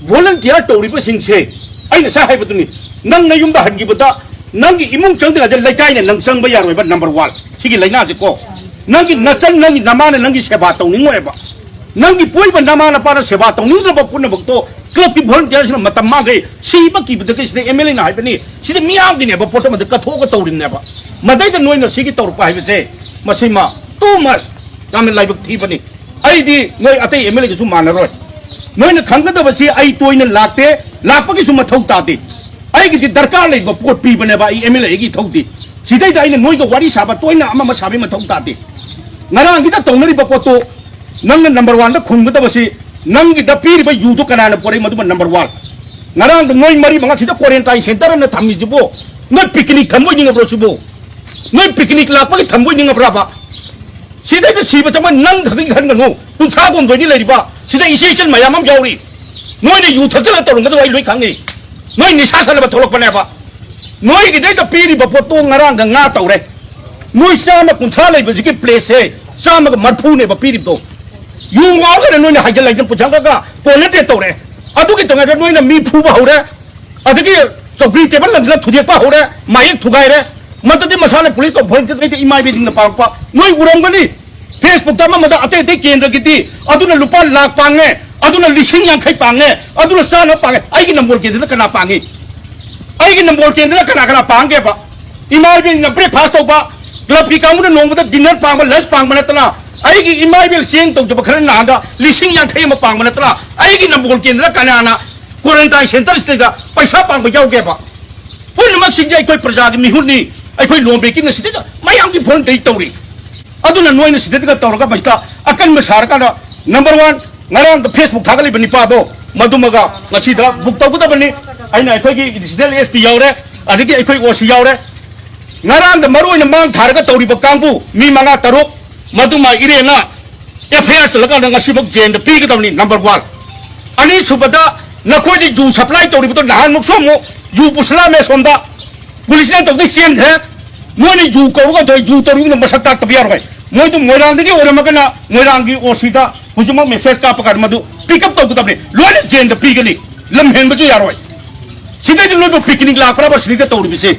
ꯚꯣꯂꯟꯇꯤꯌꯔ ꯇꯧꯔꯤꯕꯁꯤꯡꯁꯦ, ꯑꯩ ꯉꯁꯥꯏ ꯍꯥꯏꯕꯗꯨꯅꯤ, ꯅꯪ ꯅꯌꯨꯝꯗ ꯍꯟꯈꯤꯕꯗ ꯅꯪꯒꯤ ꯏꯃꯨꯡ ꯆꯪꯗ꯭ꯔꯤꯉꯩꯗ ꯂꯩꯀꯥꯏꯅ ꯅꯪ ꯆꯪꯕ ꯌꯥꯔꯣꯏꯕ꯫ ꯅꯝꯕꯔ ꯋꯥꯟ, ꯁꯤꯒꯤ ꯂꯥꯏꯅꯥꯁꯦꯀꯣ, ꯅꯪꯒꯤ ꯅꯆꯟ, ꯅꯪꯒꯤ ꯅꯃꯥꯅ ꯅꯪꯒꯤ ꯁꯦꯕꯥ ꯇꯧꯅꯤꯡꯉꯣꯏꯕ꯫ ꯅꯪꯒꯤ ꯄꯣꯛꯏꯕ ꯅꯃꯥ ꯅꯄꯥꯅ ꯁꯦꯕꯥ ꯇꯧꯅꯤꯡꯗ꯭ꯔꯕ ꯄꯨꯝꯅꯃꯛꯇꯣ ꯀ꯭ꯂꯕꯀꯤ ꯚꯣꯂꯟꯇꯤꯌꯔꯁꯤꯅ ꯃꯇꯝ ꯃꯥꯡꯈꯩ ꯁꯤꯕ ꯀꯤꯕꯗꯒꯤ ꯁꯤꯗ ꯑꯦꯝ ꯑꯦꯜ ꯑꯦꯅ ꯍꯥꯏꯕꯅꯤ, ꯁꯤꯗ ꯃꯤꯌꯥꯝꯒꯤꯅꯦꯕ ꯄꯣꯠ ꯑꯃꯗ ꯀꯠꯊꯣꯛꯑꯒ ꯇꯧꯔꯤꯕꯅꯦꯕ꯫ ꯃꯗꯩꯗ ꯅꯣꯏꯅ ꯁꯤꯒꯤ ꯇꯧꯔꯛꯄ ꯍꯥꯏꯕꯁꯦ, ꯃꯁꯤꯃ ꯇꯨ ꯃꯁ ꯌꯥꯝꯅ ꯂꯥꯏꯕꯛ ꯊꯤꯕꯅꯤ꯫ ꯑꯩꯗꯤ ꯅꯣꯏ ꯑꯇꯩ ꯑꯦꯝ ꯑꯦꯜ ꯑꯦꯒꯁꯨ ꯃꯥꯟꯅꯔꯣꯏ꯫ ꯅꯣꯏꯅ ꯈꯪꯒꯗꯕꯁꯤ, ꯑꯩ ꯇꯣꯏꯅ ꯂꯥꯛꯇꯦ, ꯂꯥꯛꯄꯒꯤꯁꯨ ꯃꯊꯧ ꯇꯥꯗꯦ꯫ ꯑꯩꯒꯤꯗꯤ ꯗꯔꯀꯥꯔ ꯂꯩꯕ ꯄꯣꯠ ꯄꯤꯕꯅꯦꯕ ꯑꯩ ꯑꯦꯝ ꯑꯦꯜ ꯑꯦꯒꯤ ꯏꯊꯧꯗꯤ꯫ ꯁꯤꯗꯩꯗ ꯑꯩꯅ ꯅꯣꯏꯒ ꯋꯥꯔꯤ ꯁꯥꯕ ꯇꯣꯏꯅ ꯑꯃ ꯑꯃ ꯁꯥꯕꯒꯤ ꯃꯊꯧ ꯇꯥꯗꯦ꯫ ꯉꯔꯥꯡꯒꯤꯗ ꯇꯧꯅꯔꯤꯕ ꯄꯣꯠꯇꯣ ꯅꯪꯅ ꯅꯝꯕꯔ ꯋꯥꯟꯗ ꯈꯨꯝꯒꯗꯕꯁꯤ, ꯅꯪꯒꯤꯗ ꯄꯤꯔꯤꯕ ꯌꯨꯗꯣ ꯀꯅꯥꯅ ꯄꯣꯔꯛꯏ? ꯃꯗꯨꯃ ꯅꯝꯕꯔ ꯋꯥꯟ꯫ ꯉꯔꯥꯡꯗ ꯅꯣꯏ ꯃꯔꯤ ꯃꯉꯥ ꯁꯤꯗ ꯀ꯭ꯋꯥꯔꯦꯟꯇꯥꯏꯟ ꯁꯦꯟꯇꯔ ꯑꯅ ꯊꯝꯃꯤꯁꯤꯕꯨ ꯅꯣꯏ ꯄꯤꯛꯅꯤꯛ ꯊꯝꯕ ꯑꯣꯏꯅꯤꯡꯉꯕ꯭ꯔꯣ ꯁꯤꯕꯨ? ꯅꯣꯏ ꯄꯤꯛꯅꯤꯛ ꯂꯥꯛꯄꯒꯤ ꯊꯝꯕ ꯑꯣꯏꯅꯤꯡꯉꯕ꯭ꯔꯕ? ꯁꯤꯗꯩꯗ ꯁꯤꯕ ꯆꯪꯕ ꯅꯪ ꯈꯛꯇꯒꯤ ꯈꯟꯒꯅꯨ, ꯀꯨꯟꯊ꯭ꯔꯥ ꯍꯨꯝꯗꯣꯏꯅꯤ ꯂꯩꯔꯤꯕ, ꯁꯤꯗ ꯏꯆꯦ ꯏꯆꯜ ꯃꯌꯥꯝ ꯑꯃ ꯌꯥꯎꯔꯤ꯫ ꯅꯣꯏꯅ ꯌꯨ ꯊꯛꯆꯜꯂ ꯇꯧꯔꯝꯒꯗꯕ ꯑꯩ ꯂꯣꯏ ꯈꯪꯉꯤ꯫ ꯅꯣꯏ ꯅꯤꯁꯥ ꯁꯥꯟꯅꯕ ꯊꯣꯛꯂꯛꯄꯅꯦꯕ꯫ ꯅꯣꯏꯒꯤꯗꯩꯗ ꯄꯤꯔꯤꯕ ꯄꯣꯠꯇꯣ ꯉꯔꯥꯡꯗ ꯉꯥ ꯇꯧꯔꯦ꯫ ꯅꯣꯏ ꯆꯥꯝꯃ ꯀꯨꯟꯊ꯭ꯔꯥ ꯂꯩꯕꯁꯤꯒꯤ ꯄ꯭ꯂꯦꯠꯁꯦ ꯆꯥꯝꯃꯒ ꯃꯔꯐꯨꯅꯦꯕ ꯄꯤꯔꯤꯕꯗꯣ꯫ ꯌꯨ ꯉꯥꯎꯔꯒꯅ ꯅꯣꯏꯅ ꯍꯥꯏꯖꯤꯜꯂꯛꯏꯗꯅ ꯄꯨꯁꯜꯂꯒ ꯀꯣꯟꯅꯗꯦ ꯇꯧꯔꯦ꯫ ꯑꯗꯨꯒꯤ ꯇꯉꯥꯏꯗ ꯅꯣꯏꯅ ꯃꯤ ꯐꯨꯕ ꯍꯧꯔꯦ꯫ ꯑꯗꯒꯤ ꯆꯧꯀ꯭ꯔꯤ ꯇꯦꯕꯜ ꯂꯪꯁꯤꯜꯂ ꯊꯨꯗꯦꯛꯄ ꯍꯧꯔꯦ, ꯃꯌꯦꯛ ꯊꯨꯒꯥꯏꯔꯦ꯫ ꯃꯗꯨꯗꯤ ꯃꯁꯥꯅ ꯄꯨꯂꯤꯁ ꯀꯣꯟꯐꯔꯦꯟꯁꯇ ꯏꯃꯥ ꯏꯕꯦꯟꯁꯤꯡꯅ ꯄꯥꯡꯉꯛꯄ ꯅꯣꯏ ꯎꯔꯝꯒꯅꯤ꯫ ꯐꯦꯁꯕꯨꯛꯇ ꯑꯃ ꯑꯃꯗ ꯑꯇꯩ ꯑꯇꯩ ꯀꯦꯟꯗ꯭ꯔꯒꯤꯗꯤ ꯑꯗꯨꯅ ꯂꯨꯄꯥ ꯂꯥꯛ ꯄꯥꯡꯉꯦ, ꯑꯗꯨꯅ ꯂꯤꯁꯤꯡ ꯌꯥꯡꯈꯩ ꯄꯥꯡꯉꯦ, ꯑꯗꯨꯅ ꯆꯥꯅꯕ ꯄꯥꯡꯉꯦ꯫ ꯑꯩꯒꯤ ꯅꯝꯕꯣꯜ ꯀꯦꯟꯗ꯭ꯔꯗ ꯀꯅꯥ ꯄꯥꯡꯉꯤ? ꯑꯩꯒꯤ ꯅꯝꯕꯣꯜ ꯀꯦꯟꯗ꯭ꯔꯗ ꯀꯅꯥ ꯀꯅꯥ ꯄꯥꯡꯒꯦꯕ? ꯏꯃꯥ ꯏꯕꯦꯟꯁꯤꯡꯅ ꯕ꯭ꯔꯦꯛꯐꯥꯁ ꯇꯧꯕ, ꯀ꯭ꯂꯕꯀꯤ ꯀꯥꯡꯕꯨꯅ ꯅꯣꯡꯃꯗ ꯗꯤꯟꯅꯔ ꯄꯥꯡꯕ, ꯂꯟꯁ ꯄꯥꯡꯕ ꯅꯠꯇꯅ, ꯑꯩꯒꯤ ꯏꯃꯥ ꯏꯕꯦꯟ ꯆꯦꯡ ꯇꯧꯖꯕ ꯈꯔ ꯅꯍꯥꯟꯗ ꯂꯤꯁꯤꯡ ꯌꯥꯡꯈꯩ ꯑꯃ ꯄꯥꯡꯕ ꯅꯠꯇꯅ, ꯑꯩꯒꯤ ꯅꯝꯕꯣꯜ ꯀꯦꯟꯗ꯭ꯔꯗ ꯀꯅꯥꯅ ꯀ꯭ꯋꯥꯔꯦꯟꯇꯥꯏꯟ ꯁꯦꯟꯇꯔꯁꯤꯗ ꯄꯩꯁꯥ ꯄꯥꯡꯕ ꯌꯥꯎꯒꯦꯕ? ꯄꯨꯝꯅꯃꯛꯁꯤꯡꯁꯦ ꯑꯩꯈꯣꯏ ꯄ꯭ꯔꯖꯥꯒꯤ ꯃꯤꯍꯨꯠꯅꯤ, ꯑꯩꯈꯣꯏ ꯂꯣꯟꯕꯦꯀꯤꯡꯅ ꯁꯤꯗꯩꯗ ꯃꯌꯥꯝꯒꯤ ꯐꯣꯟ ꯇꯧꯔꯤ꯫ ꯑꯗꯨꯅ ꯅꯣꯏꯅ ꯁꯤꯗꯩꯗꯒ ꯇꯧꯔꯒ ꯃꯁꯤꯗ ꯑꯀꯟꯕ ꯁꯥꯔꯀꯥꯟꯗ, ꯅꯝꯕꯔ ꯋꯥꯟ, ꯉꯔꯥꯡꯗ ꯐꯦꯁꯕꯨꯛ ꯊꯥꯒꯠꯂꯤꯕ ꯅꯤꯄꯥꯗꯣ, ꯃꯗꯨꯃꯒ ꯉꯁꯤꯗ ꯕꯨꯛ ꯇꯧꯒꯗꯕꯅꯤ꯫ ꯑꯩꯅ ꯑꯩꯈꯣꯏꯒꯤ ꯑꯦꯗꯤꯁꯅꯦꯜ ꯑꯦꯁ ꯄꯤ ꯌꯥꯎꯔꯦ, ꯑꯗꯒꯤ ꯑꯩꯈꯣꯏ ꯑꯣ ꯁꯤ ꯌꯥꯎꯔꯦ꯫ ꯉꯔꯥꯡꯗ ꯃꯔꯨ ꯑꯣꯏꯅ ꯃꯥꯡ ꯊꯥꯔꯒ ꯇꯧꯔꯤꯕ ꯀꯥꯡꯕꯨ ꯃꯤ ꯃꯉꯥ ꯇꯔꯨꯛ, ꯃꯗꯨꯃ ꯏꯔꯦꯟꯅ ꯑꯦꯐ ꯑꯥꯏ ꯑꯥꯔ ꯆꯠꯂꯀꯥꯟꯗ ꯉꯁꯤꯃꯛ ꯖꯦꯜꯗ ꯄꯤꯒꯗꯕꯅꯤ, ꯅꯝꯕꯔ ꯋꯥꯟ꯫ ꯑꯅꯤꯁꯨꯕꯗ, ꯅꯈꯣꯏꯗꯤ ꯌꯨ ꯁꯄ꯭ꯂꯥꯏ ꯇꯧꯔꯤꯕꯗꯣ ꯅꯍꯥꯟꯃꯨꯛꯁꯨ ꯑꯃꯨꯛ ꯌꯨ ꯄꯨꯁꯜꯂꯛꯑꯝꯃꯦ ꯁꯣꯝꯗ, ꯄꯨꯂꯤꯁꯅ ꯇꯧꯗꯩ ꯆꯦꯟꯈ꯭ꯔꯦ꯫ ꯃꯣꯏꯅ ꯌꯨ ꯀꯧꯔꯒ ꯇꯧ-, ꯌꯨ ꯇꯧꯔꯤꯕꯅ ꯃꯁꯛ ꯇꯥꯛꯇꯕ ꯌꯥꯔꯣꯏ꯫ ꯃꯣꯏꯗꯨ ꯃꯣꯏꯔꯥꯡꯗꯒꯤ ꯑꯣꯏꯔꯝꯃꯒꯅ ꯃꯣꯏꯔꯥꯡꯒꯤ ꯑꯣ ꯁꯤꯗ ꯍꯧꯖꯤꯛꯃꯛ ꯃꯦꯁꯦꯖ ꯀꯥꯞꯄ ꯀꯥꯟꯗ ꯃꯗꯨ ꯄꯤꯛ ꯑꯞ ꯇꯧꯒꯗꯕꯅꯤ, ꯂꯣꯏꯅ ꯖꯦꯜꯗ ꯄꯤꯒꯅꯤ꯫ ꯂꯝ ꯍꯦꯟꯕꯁꯨ ꯌꯥꯔꯣꯏ꯫ ꯁꯤꯗꯩꯗ ꯅꯣꯏꯕꯨ ꯄꯤꯛꯅꯤꯛ ꯂꯥꯛꯄ꯭ꯔꯕ ꯁꯤꯗꯩꯗ ꯇꯧꯔꯤꯕꯁꯦ?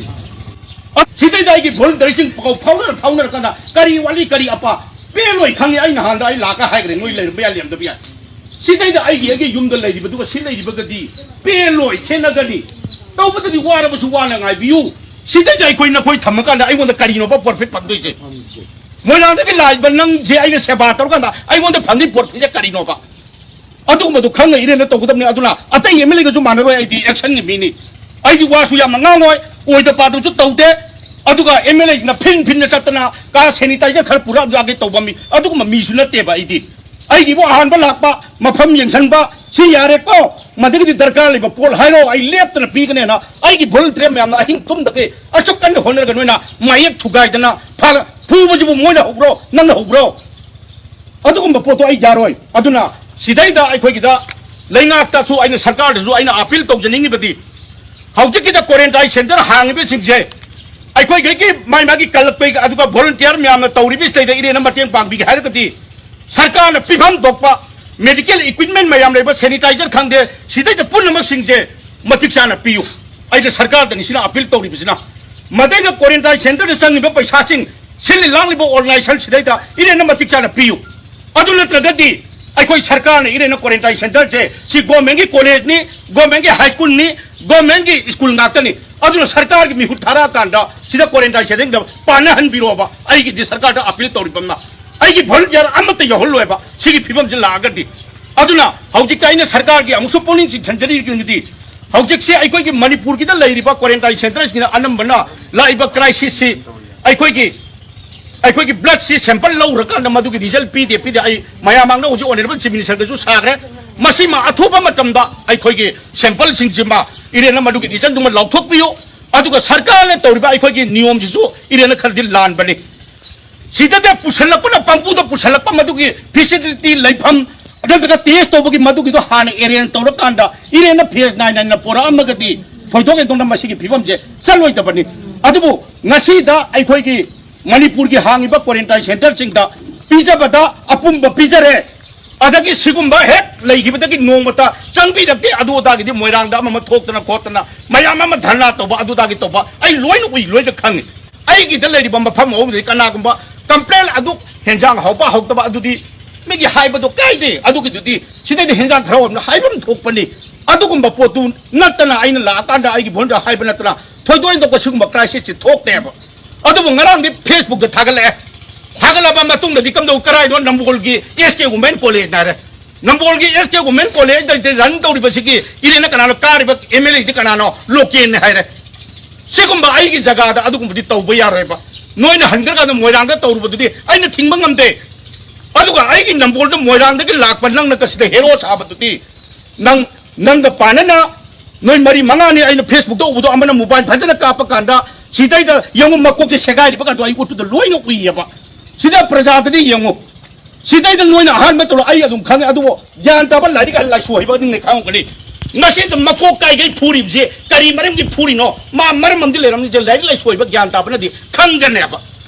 ꯑ, ꯁꯤꯗꯩꯗ ꯑꯩꯒꯤ ꯚꯣꯂꯨꯟꯇꯔꯤꯁꯤꯡ ꯄꯥꯎ ꯐꯥꯎꯅꯔ ꯐꯥꯎꯅꯔꯀꯥꯟꯗ ꯀꯔꯤ ꯋꯥꯠꯂꯤ, ꯀꯔꯤ ꯑꯄꯥ ꯄꯦꯜꯂꯣꯏ ꯈꯪꯉꯤ꯫ ꯑꯩ ꯅꯍꯥꯟꯗ ꯑꯩ ꯂꯥꯛꯀ ꯍꯥꯏꯈ꯭ꯔꯦ, ꯅꯣꯏ ꯂꯩꯔꯝꯕ ꯌꯥꯏ, ꯂꯩꯔꯝꯗꯕ ꯌꯥꯏ꯫ ꯁꯤꯗꯩꯗ ꯑꯩꯒꯤ, ꯑꯩꯒꯤ ꯌꯨꯝꯗ ꯂꯩꯔꯤꯕꯗꯨꯒ ꯁꯤ ꯂꯩꯔꯤꯕꯒꯗꯤ ꯄꯦꯜꯂꯣꯏ, ꯈꯦꯠꯅꯒꯅꯤ꯫ ꯇꯧꯕꯗꯗꯤ ꯋꯥꯔꯕꯁꯨ ꯋꯥꯅ ꯉꯥꯏꯕꯤꯌꯨ꯫ ꯁꯤꯗꯩꯗ ꯑꯩꯈꯣꯏ ꯅꯈꯣꯏ ꯊꯝꯃꯀꯥꯟꯗ ꯑꯩꯉꯣꯟꯗ ꯀꯔꯤꯅꯣꯕ ꯄ꯭ꯔꯣꯐꯤꯠ ꯐꯪꯗꯣꯏꯁꯦ? ꯃꯣꯏꯔꯥꯡꯗꯒꯤ ꯂꯥꯛꯏꯕ ꯅꯪꯁꯦ ꯑꯩꯅ ꯁꯦꯕꯥ ꯇꯧꯔꯀꯥꯟꯗ ꯑꯩꯉꯣꯟꯗ ꯐꯪꯗꯣꯏ ꯄ꯭ꯔꯣꯐꯤꯠꯁꯦ ꯀꯔꯤꯅꯣꯕ? ꯑꯗꯨꯒꯨꯝꯕꯗꯨ ꯈꯪꯅ ꯏꯔꯦꯟꯅ ꯇꯧꯒꯗꯕꯅꯤ꯫ ꯑꯗꯨꯅ ꯑꯇꯩ ꯑꯦꯝ ꯑꯦꯜ ꯑꯦꯒꯁꯨ ꯃꯥꯟꯅꯔꯣꯏ꯫ ꯑꯩꯗꯤ ꯑꯦꯛꯁꯟꯒꯤ ꯃꯤꯅꯤ꯫ ꯑꯩꯗꯤ ꯋꯥꯁꯨ ꯌꯥꯝꯅ ꯉꯥꯡꯉꯣꯏ, ꯑꯣꯏꯗ ꯄꯥꯗꯕꯁꯨ ꯇꯧꯗꯦ꯫ ꯑꯗꯨꯒ ꯑꯦꯝ ꯑꯦꯜ ꯑꯦꯁꯤꯡꯅ ꯐꯤꯟ ꯐꯤꯟꯅ ꯆꯠꯇꯅ ꯀꯥ ꯁꯦꯅꯤꯇꯥꯏꯖꯔ ꯈꯔ ꯄꯨꯔꯛꯑꯒꯦ ꯇꯧꯕ ꯃꯤ, ꯑꯗꯨꯒꯨꯝꯕ ꯃꯤꯁꯨ ꯅꯠꯇꯦꯕ ꯑꯩꯗꯤ꯫ ꯑꯩꯒꯤꯕꯨ ꯑꯍꯥꯟꯕ ꯂꯥꯛꯄ, ꯃꯐꯝ ꯌꯦꯡꯁꯤꯟꯕ, ꯁꯤ ꯌꯥꯔꯦꯀꯣ, ꯃꯗꯒꯤꯗꯤ ꯗꯔꯀꯥꯔ ꯂꯩꯕ ꯄꯣꯠ ꯍꯥꯏꯔꯣ, ꯑꯩ ꯂꯦꯞꯇꯅ ꯄꯤꯒꯅꯦꯅ ꯑꯩꯒꯤ ꯚꯣꯂꯨꯟꯇꯤꯌꯔ ꯃꯌꯥꯝꯅ ꯑꯍꯤꯡ ꯇꯨꯝꯗꯒꯩ ꯑꯁꯨꯛ ꯀꯟꯅ ꯍꯣꯠꯅꯔꯒ ꯅꯣꯏꯅ ꯃꯥꯌꯦꯞ ꯊꯨꯒꯥꯏꯗꯅ ꯐꯥ-, ꯐꯨꯕꯁꯤꯕꯨ ꯃꯣꯏꯅ ꯍꯧꯕ꯭ꯔꯣ, ꯅꯪꯅ ꯍꯧꯕ꯭ꯔꯣ? ꯑꯗꯨꯒꯨꯝꯕ ꯄꯣꯠꯇꯣ ꯑꯩ ꯌꯥꯔꯣꯏ꯫ ꯑꯗꯨꯅ ꯁꯤꯗꯩꯗ ꯑꯩꯈꯣꯏꯒꯤꯗ ꯂꯩꯉꯥꯛꯇꯁꯨ ꯑꯩꯅ, ꯁꯔꯀꯥꯔꯗꯁꯨ ꯑꯩꯅ ꯑꯥꯄꯤꯜ ꯇꯧꯖꯅꯤꯡꯉꯤꯕꯗꯤ, ꯍꯧꯖꯤꯛꯀꯤꯗ ꯀ꯭ꯋꯥꯔꯦꯟꯇꯥꯏꯟ ꯁꯦꯟꯇꯔ ꯍꯥꯡꯉꯤꯕꯁꯤꯡꯁꯦ ꯑꯩꯈꯣꯏꯒꯤ ꯃꯥꯏ ꯃꯥꯒꯤ ꯀꯜꯂꯛꯄꯩ, ꯑꯗꯨꯒ ꯚꯣꯂꯨꯟꯇꯤꯌꯔ ꯃꯌꯥꯝꯅ ꯇꯧꯔꯤꯕꯁꯤꯗꯩꯗ ꯏꯔꯦꯟꯅ ꯃꯇꯦꯡ ꯄꯥꯡꯕꯤꯒꯦ ꯍꯥꯏꯔꯒꯗꯤ, ꯁꯔꯀꯥꯔꯅ ꯄꯤꯐꯝ ꯊꯣꯛꯄ ꯃꯦꯗꯤꯀꯦꯜ ꯏꯀ꯭ꯋꯤꯞꯃꯦꯟ ꯃꯌꯥꯝ ꯂꯩꯕ, ꯁꯦꯅꯤꯇꯥꯏꯖꯔ ꯈꯪꯗꯦ, ꯁꯤꯗꯩꯗ ꯄꯨꯝꯅꯃꯛꯁꯤꯡꯁꯦ ꯃꯇꯤꯛ ꯆꯥꯅ ꯄꯤꯌꯨ꯫ ꯑꯩꯅ ꯁꯔꯀꯥꯔꯗꯅꯤ ꯁꯤꯅ ꯑꯄꯤꯜ ꯇꯧꯔꯤꯕꯁꯤꯅ꯫ ꯃꯗꯩꯗ ꯀ꯭ꯋꯥꯔꯦꯟꯇꯥꯏꯟ ꯁꯦꯟꯇꯔꯗ ꯆꯪꯉꯤꯕ ꯄꯩꯁꯥꯁꯤꯡ, ꯁꯤꯜꯂꯤ ꯂꯥꯡꯂꯤꯕ ꯑꯣꯔꯒꯅꯥꯏꯖꯦꯁꯟ ꯁꯤꯗꯩꯗ ꯏꯔꯦꯟꯅ ꯃꯇꯤꯛ ꯆꯥꯅ ꯄꯤꯌꯨ꯫ ꯑꯗꯨ ꯅꯠꯇ꯭ꯔꯒꯗꯤ ꯑꯩꯈꯣꯏ ꯁꯔꯀꯥꯔꯅ ꯏꯔꯦꯟꯅ ꯀ꯭ꯋꯥꯔꯦꯟꯇꯥꯏꯟ ꯁꯦꯟꯇꯔꯁꯦ ꯁꯤ ꯒꯣꯔꯃꯦꯟꯒꯤ ꯀꯣꯂꯦꯖꯅꯤ, ꯒꯣꯔꯃꯦꯟꯒꯤ ꯍꯥꯏ ꯁ꯭ꯀꯨꯜꯅꯤ, ꯒꯣꯔꯃꯦꯟꯒꯤ ꯁ꯭ꯀꯨꯜ ꯉꯥꯛꯇꯅꯤ꯫ ꯑꯗꯨꯅ ꯁꯔꯀꯥꯔꯒꯤ ꯃꯤꯍꯨꯠ ꯊꯥꯔꯛꯑꯀꯥꯟꯗ ꯁꯤꯗ ꯀ꯭ꯋꯥꯔꯦꯟꯇꯥꯏꯟ ꯁꯦꯟꯇꯔꯁꯤꯡꯗ ꯄꯥꯟꯅꯍꯟꯕꯤꯔꯣꯕ꯫ ꯑꯩꯒꯤꯗꯤ ꯁꯔꯀꯥꯔꯗ ꯑꯄꯤꯜ ꯇꯧꯔꯤꯕ ꯑꯃꯅ, ꯑꯩꯒꯤ ꯚꯣꯂꯨꯟꯇꯤꯌꯔ ꯑꯃꯠꯇ ꯌꯥꯎꯍꯜꯂꯣꯏꯕ ꯁꯤꯒꯤ ꯐꯤꯕꯝꯁꯤ ꯂꯥꯛꯑꯒꯗꯤ꯫ ꯑꯗꯨꯅ ꯍꯧꯖꯤꯛꯇ ꯑꯩꯅ ꯁꯔꯀꯥꯔꯒꯤ ꯑꯃꯨꯛꯁꯨ ꯄꯨꯛꯅꯤꯡ ꯆꯤꯡꯁꯤꯟꯖꯔꯤꯕꯗꯤ, ꯍꯧꯖꯤꯛꯁꯦ ꯑꯩꯈꯣꯏꯒꯤ ꯃꯅꯤꯄꯨꯔꯒꯤꯗ ꯂꯩꯔꯤꯕ ꯀ꯭ꯋꯥꯔꯦꯟꯇꯥꯏꯟ ꯁꯦꯟꯇꯔꯁꯤꯡꯅ ꯑꯅꯝꯕꯅ ꯂꯥꯛꯏꯕ ꯀ꯭ꯔꯥꯏꯁꯤꯁꯁꯤ ꯑꯩꯈꯣꯏꯒꯤ, ꯑꯩꯈꯣꯏꯒꯤ ꯕ꯭ꯂꯗꯁꯤ ꯁꯦꯝꯄꯜ ꯂꯧꯔꯀꯥꯟꯗ ꯃꯗꯨꯒꯤ ꯔꯤꯖꯜ ꯄꯤꯗꯦ, ꯄꯤꯗꯦ꯫ ꯑꯩ ꯃꯌꯥꯝ ꯃꯥꯡꯗ ꯍꯧꯖꯤꯛ ꯑꯣꯅꯔꯦꯕꯜ ꯆꯤꯐ ꯃꯤꯅꯤꯁꯇꯔꯒꯁꯨ ꯁꯥꯈ꯭ꯔꯦ꯫ ꯃꯁꯤꯃ ꯑꯊꯨꯕ ꯃꯇꯝꯗ ꯑꯩꯈꯣꯏꯒꯤ ꯁꯦꯝꯄꯜꯁꯤꯡꯁꯤꯃ ꯏꯔꯦꯟꯅ ꯃꯗꯨꯒꯤ ꯔꯤꯖꯜꯗꯨꯃ ꯂꯥꯎꯊꯣꯛꯄꯤꯌꯨ꯫ ꯑꯗꯨꯒ ꯁꯔꯀꯥꯔꯅ ꯇꯧꯔꯤꯕ ꯑꯩꯈꯣꯏꯒꯤ ꯅꯤꯌꯣꯝꯁꯤꯁꯨ ꯏꯔꯦꯟꯅ ꯈꯔꯗꯤ ꯂꯥꯟꯕꯅꯤ꯫ ꯁꯤꯗꯗ ꯄꯨꯁꯜꯂꯛꯄꯅ, ꯄꯪꯄꯨꯗ ꯄꯨꯁꯜꯂꯛꯄ ꯃꯗꯨꯒꯤ ꯐꯦꯁꯤꯂꯤꯇꯤ ꯂꯩꯐꯝ ꯅꯠꯇ꯭ꯔꯒ ꯇꯦꯁ ꯇꯧꯕꯒꯤ ꯃꯗꯨꯒꯤꯗꯣ ꯍꯥꯟꯅ ꯑꯦꯔꯦꯟꯖ ꯇꯧꯔꯀꯥꯟꯗ ꯏꯔꯦꯟꯅ ꯐꯦꯁ ꯅꯥꯏꯟ ꯅꯥꯏꯟꯅ ꯄꯨꯔꯛꯑꯝꯃꯒꯗꯤ ꯊꯣꯏꯗꯣꯛ ꯍꯦꯟꯗꯣꯛꯅ ꯃꯁꯤꯒꯤ ꯐꯤꯕꯝꯁꯦ ꯆꯠꯂꯣꯏꯗꯕꯅꯤ꯫ ꯑꯗꯨꯕꯨ ꯉꯁꯤꯗ ꯑꯩꯈꯣꯏꯒꯤ ꯃꯅꯤꯄꯨꯔꯒꯤ ꯍꯥꯡꯉꯤꯕ ꯀ꯭ꯋꯥꯔꯦꯟꯇꯥꯏꯟ ꯁꯦꯟꯇꯔꯁꯤꯡꯗ ꯄꯤꯖꯕꯗ ꯑꯄꯨꯝꯕ ꯄꯤꯖꯔꯦ꯫ ꯑꯗꯒꯤ ꯁꯤꯒꯨꯝꯕ ꯍꯦꯛ ꯂꯩꯈꯤꯕꯗꯒꯤ ꯅꯣꯡꯃꯇ ꯆꯪꯕꯤꯔꯛꯇꯦ꯫ ꯑꯗꯨ ꯑꯗꯥꯒꯤꯗꯤ ꯃꯣꯏꯔꯥꯡꯗ ꯑꯃ ꯑꯃ ꯊꯣꯛꯇꯅ ꯈꯣꯠꯇꯅ ꯃꯌꯥꯝ ꯑꯃ ꯙꯔꯅꯥ ꯇꯧꯕ, ꯑꯗꯨ ꯑꯗꯥꯒꯤ ꯇꯧꯕ ꯑꯩ ꯂꯣꯏꯅ ꯎꯏ, ꯂꯣꯏꯅ ꯈꯪꯉꯤ꯫ ꯑꯩꯒꯤꯗ ꯂꯩꯔꯤꯕ ꯃꯐꯝ ꯑꯍꯨꯝꯗꯒꯤ ꯀꯅꯥꯒꯨꯝꯕ ꯀꯝꯄ꯭ꯂꯦꯟ ꯑꯗꯨ ꯍꯦꯟꯖꯥꯡ ꯍꯥꯎꯕ ꯍꯥꯎꯇꯕ ꯑꯗꯨꯗꯤ ꯃꯤꯒꯤ ꯍꯥꯏꯕꯗꯣ ꯀꯥꯏꯗꯦ꯫ ꯑꯗꯨꯒꯤꯗꯨꯗꯤ ꯁꯤꯗꯩꯗ ꯍꯦꯟꯖꯥꯡ ꯈꯔ ꯑꯃꯅ ꯍꯥꯏꯐꯝ ꯊꯣꯛꯄꯅꯤ꯫ ꯑꯗꯨꯒꯨꯝꯕ ꯄꯣꯠꯇꯨ ꯅꯠꯇꯅ ꯑꯩꯅ ꯂꯥꯛꯑꯀꯥꯟꯗ ꯑꯩꯒꯤ ꯚꯣꯟꯗ ꯍꯥꯏꯕ ꯅꯠꯇꯅ ꯊꯣꯏꯗꯣꯛ ꯍꯦꯟꯗꯣꯛꯄ ꯁꯤꯒꯨꯝꯕ ꯀ꯭ꯔꯥꯏꯁꯤꯁꯁꯤ ꯊꯣꯛꯇꯦꯕ꯫ ꯑꯗꯨꯕꯨ ꯉꯔꯥꯡꯗꯤ ꯐꯦꯁꯕꯨꯛꯇ ꯊꯥꯒꯠꯂꯛꯑꯦ꯫ ꯊꯥꯒꯠꯂꯕ ꯃꯇꯨꯡꯗꯗꯤ ꯀꯝꯗꯧ, ꯀꯔꯥꯏꯅꯣ ꯅꯝꯕꯣꯜꯒꯤ ꯑꯦꯁ ꯀꯦ ꯋꯨꯃꯦꯟ ꯀꯣꯂꯦꯖꯅ ꯍꯥꯏꯔꯦ꯫ ꯅꯝꯕꯣꯜꯒꯤ ꯑꯦꯁ ꯀꯦ ꯋꯨꯃꯦꯟ ꯀꯣꯂꯦꯖꯇ ꯔꯟ ꯇꯧꯔꯤꯕꯁꯤꯒꯤ ꯏꯔꯦꯟꯅ ꯀꯅꯥꯅꯣ, ꯀꯥꯔꯤꯕ ꯑꯦꯝ ꯑꯦꯜ ꯑꯦꯗꯤ ꯀꯅꯥꯅꯣ? ꯂꯣꯀꯦꯟꯅꯦ ꯍꯥꯏꯔꯦ꯫ ꯁꯤꯒꯨꯝꯕ ꯑꯩꯒꯤ ꯖꯒꯥꯗ ꯑꯗꯨꯒꯨꯝꯕꯗꯤ ꯇꯧꯕ ꯌꯥꯔꯣꯏꯕ꯫ ꯅꯣꯏꯅ ꯍꯟꯈ꯭ꯔꯀꯥꯟꯗ ꯃꯣꯏꯔꯥꯡꯗ ꯇꯧꯔꯨꯕꯗꯨꯗꯤ ꯑꯩꯅ ꯊꯤꯡꯕ ꯉꯝꯗꯦ꯫ ꯑꯗꯨꯒ ꯑꯩꯒꯤ ꯅꯝꯕꯣꯜꯗ ꯃꯣꯏꯔꯥꯡꯗꯒꯤ ꯂꯥꯛꯄ ꯅꯪꯅ ꯀꯁꯤꯗ ꯍꯦꯔꯣ ꯁꯥꯕꯗꯨꯗꯤ ꯅꯪ, ꯅꯪꯒ ꯄꯥꯅꯅ ꯅꯣꯏ ꯃꯔꯤ ꯃꯉꯥꯅꯤ ꯑꯩꯅ ꯐꯦꯁꯕꯨꯛꯇ ꯎꯕꯗꯣ, ꯑꯃꯅ ꯃꯣꯕꯥꯏꯜ ꯐꯖꯅ ꯀꯥꯞꯄ ꯀꯥꯟꯗ ꯁꯤꯗꯩꯗ ꯌꯦꯡꯉꯨ, ꯃꯀꯣꯛꯁꯦ ꯁꯦꯒꯥꯏꯔꯤꯕ ꯀꯥꯟꯗꯣ ꯑꯩ ꯎꯠꯄꯗ ꯂꯣꯏꯅ ꯎꯏꯌꯦꯕ꯫ ꯁꯤꯗ ꯄ꯭ꯔꯖꯥꯗꯗꯤ ꯌꯦꯡꯉꯨ, ꯁꯤꯗꯩꯗ ꯅꯣꯏꯅ ꯑꯍꯥꯟꯕ ꯇꯧꯔ ꯑꯩ ꯑꯗꯨꯝ ꯈꯪꯉꯦ, ꯑꯗꯨꯕꯨ ꯒ꯭ꯌꯥꯟ ꯇꯥꯕ ꯂꯥꯏꯔꯤꯛ ꯂꯥꯏꯁꯨ ꯍꯩꯕ ꯅꯤꯡꯅ ꯈꯪꯉꯝꯒꯅꯤ꯫ ꯉꯁꯤꯗ ꯃꯀꯣꯛ ꯀꯥꯏꯒꯩ ꯐꯨꯔꯤꯕꯁꯦ ꯀꯔꯤ ꯃꯔꯝꯒꯤ ꯐꯨꯔꯤꯅꯣ? ꯃꯥ ꯃꯔꯝ ꯑꯃꯗꯤ ꯂꯩꯔꯝꯅꯤꯁꯦ, ꯂꯥꯏꯔꯤꯛ ꯂꯥꯏꯁꯨ ꯍꯩꯕ ꯒ꯭ꯌꯥꯟ ꯇꯥꯕꯅꯗꯤ ꯈꯪꯒꯅꯦꯕ꯫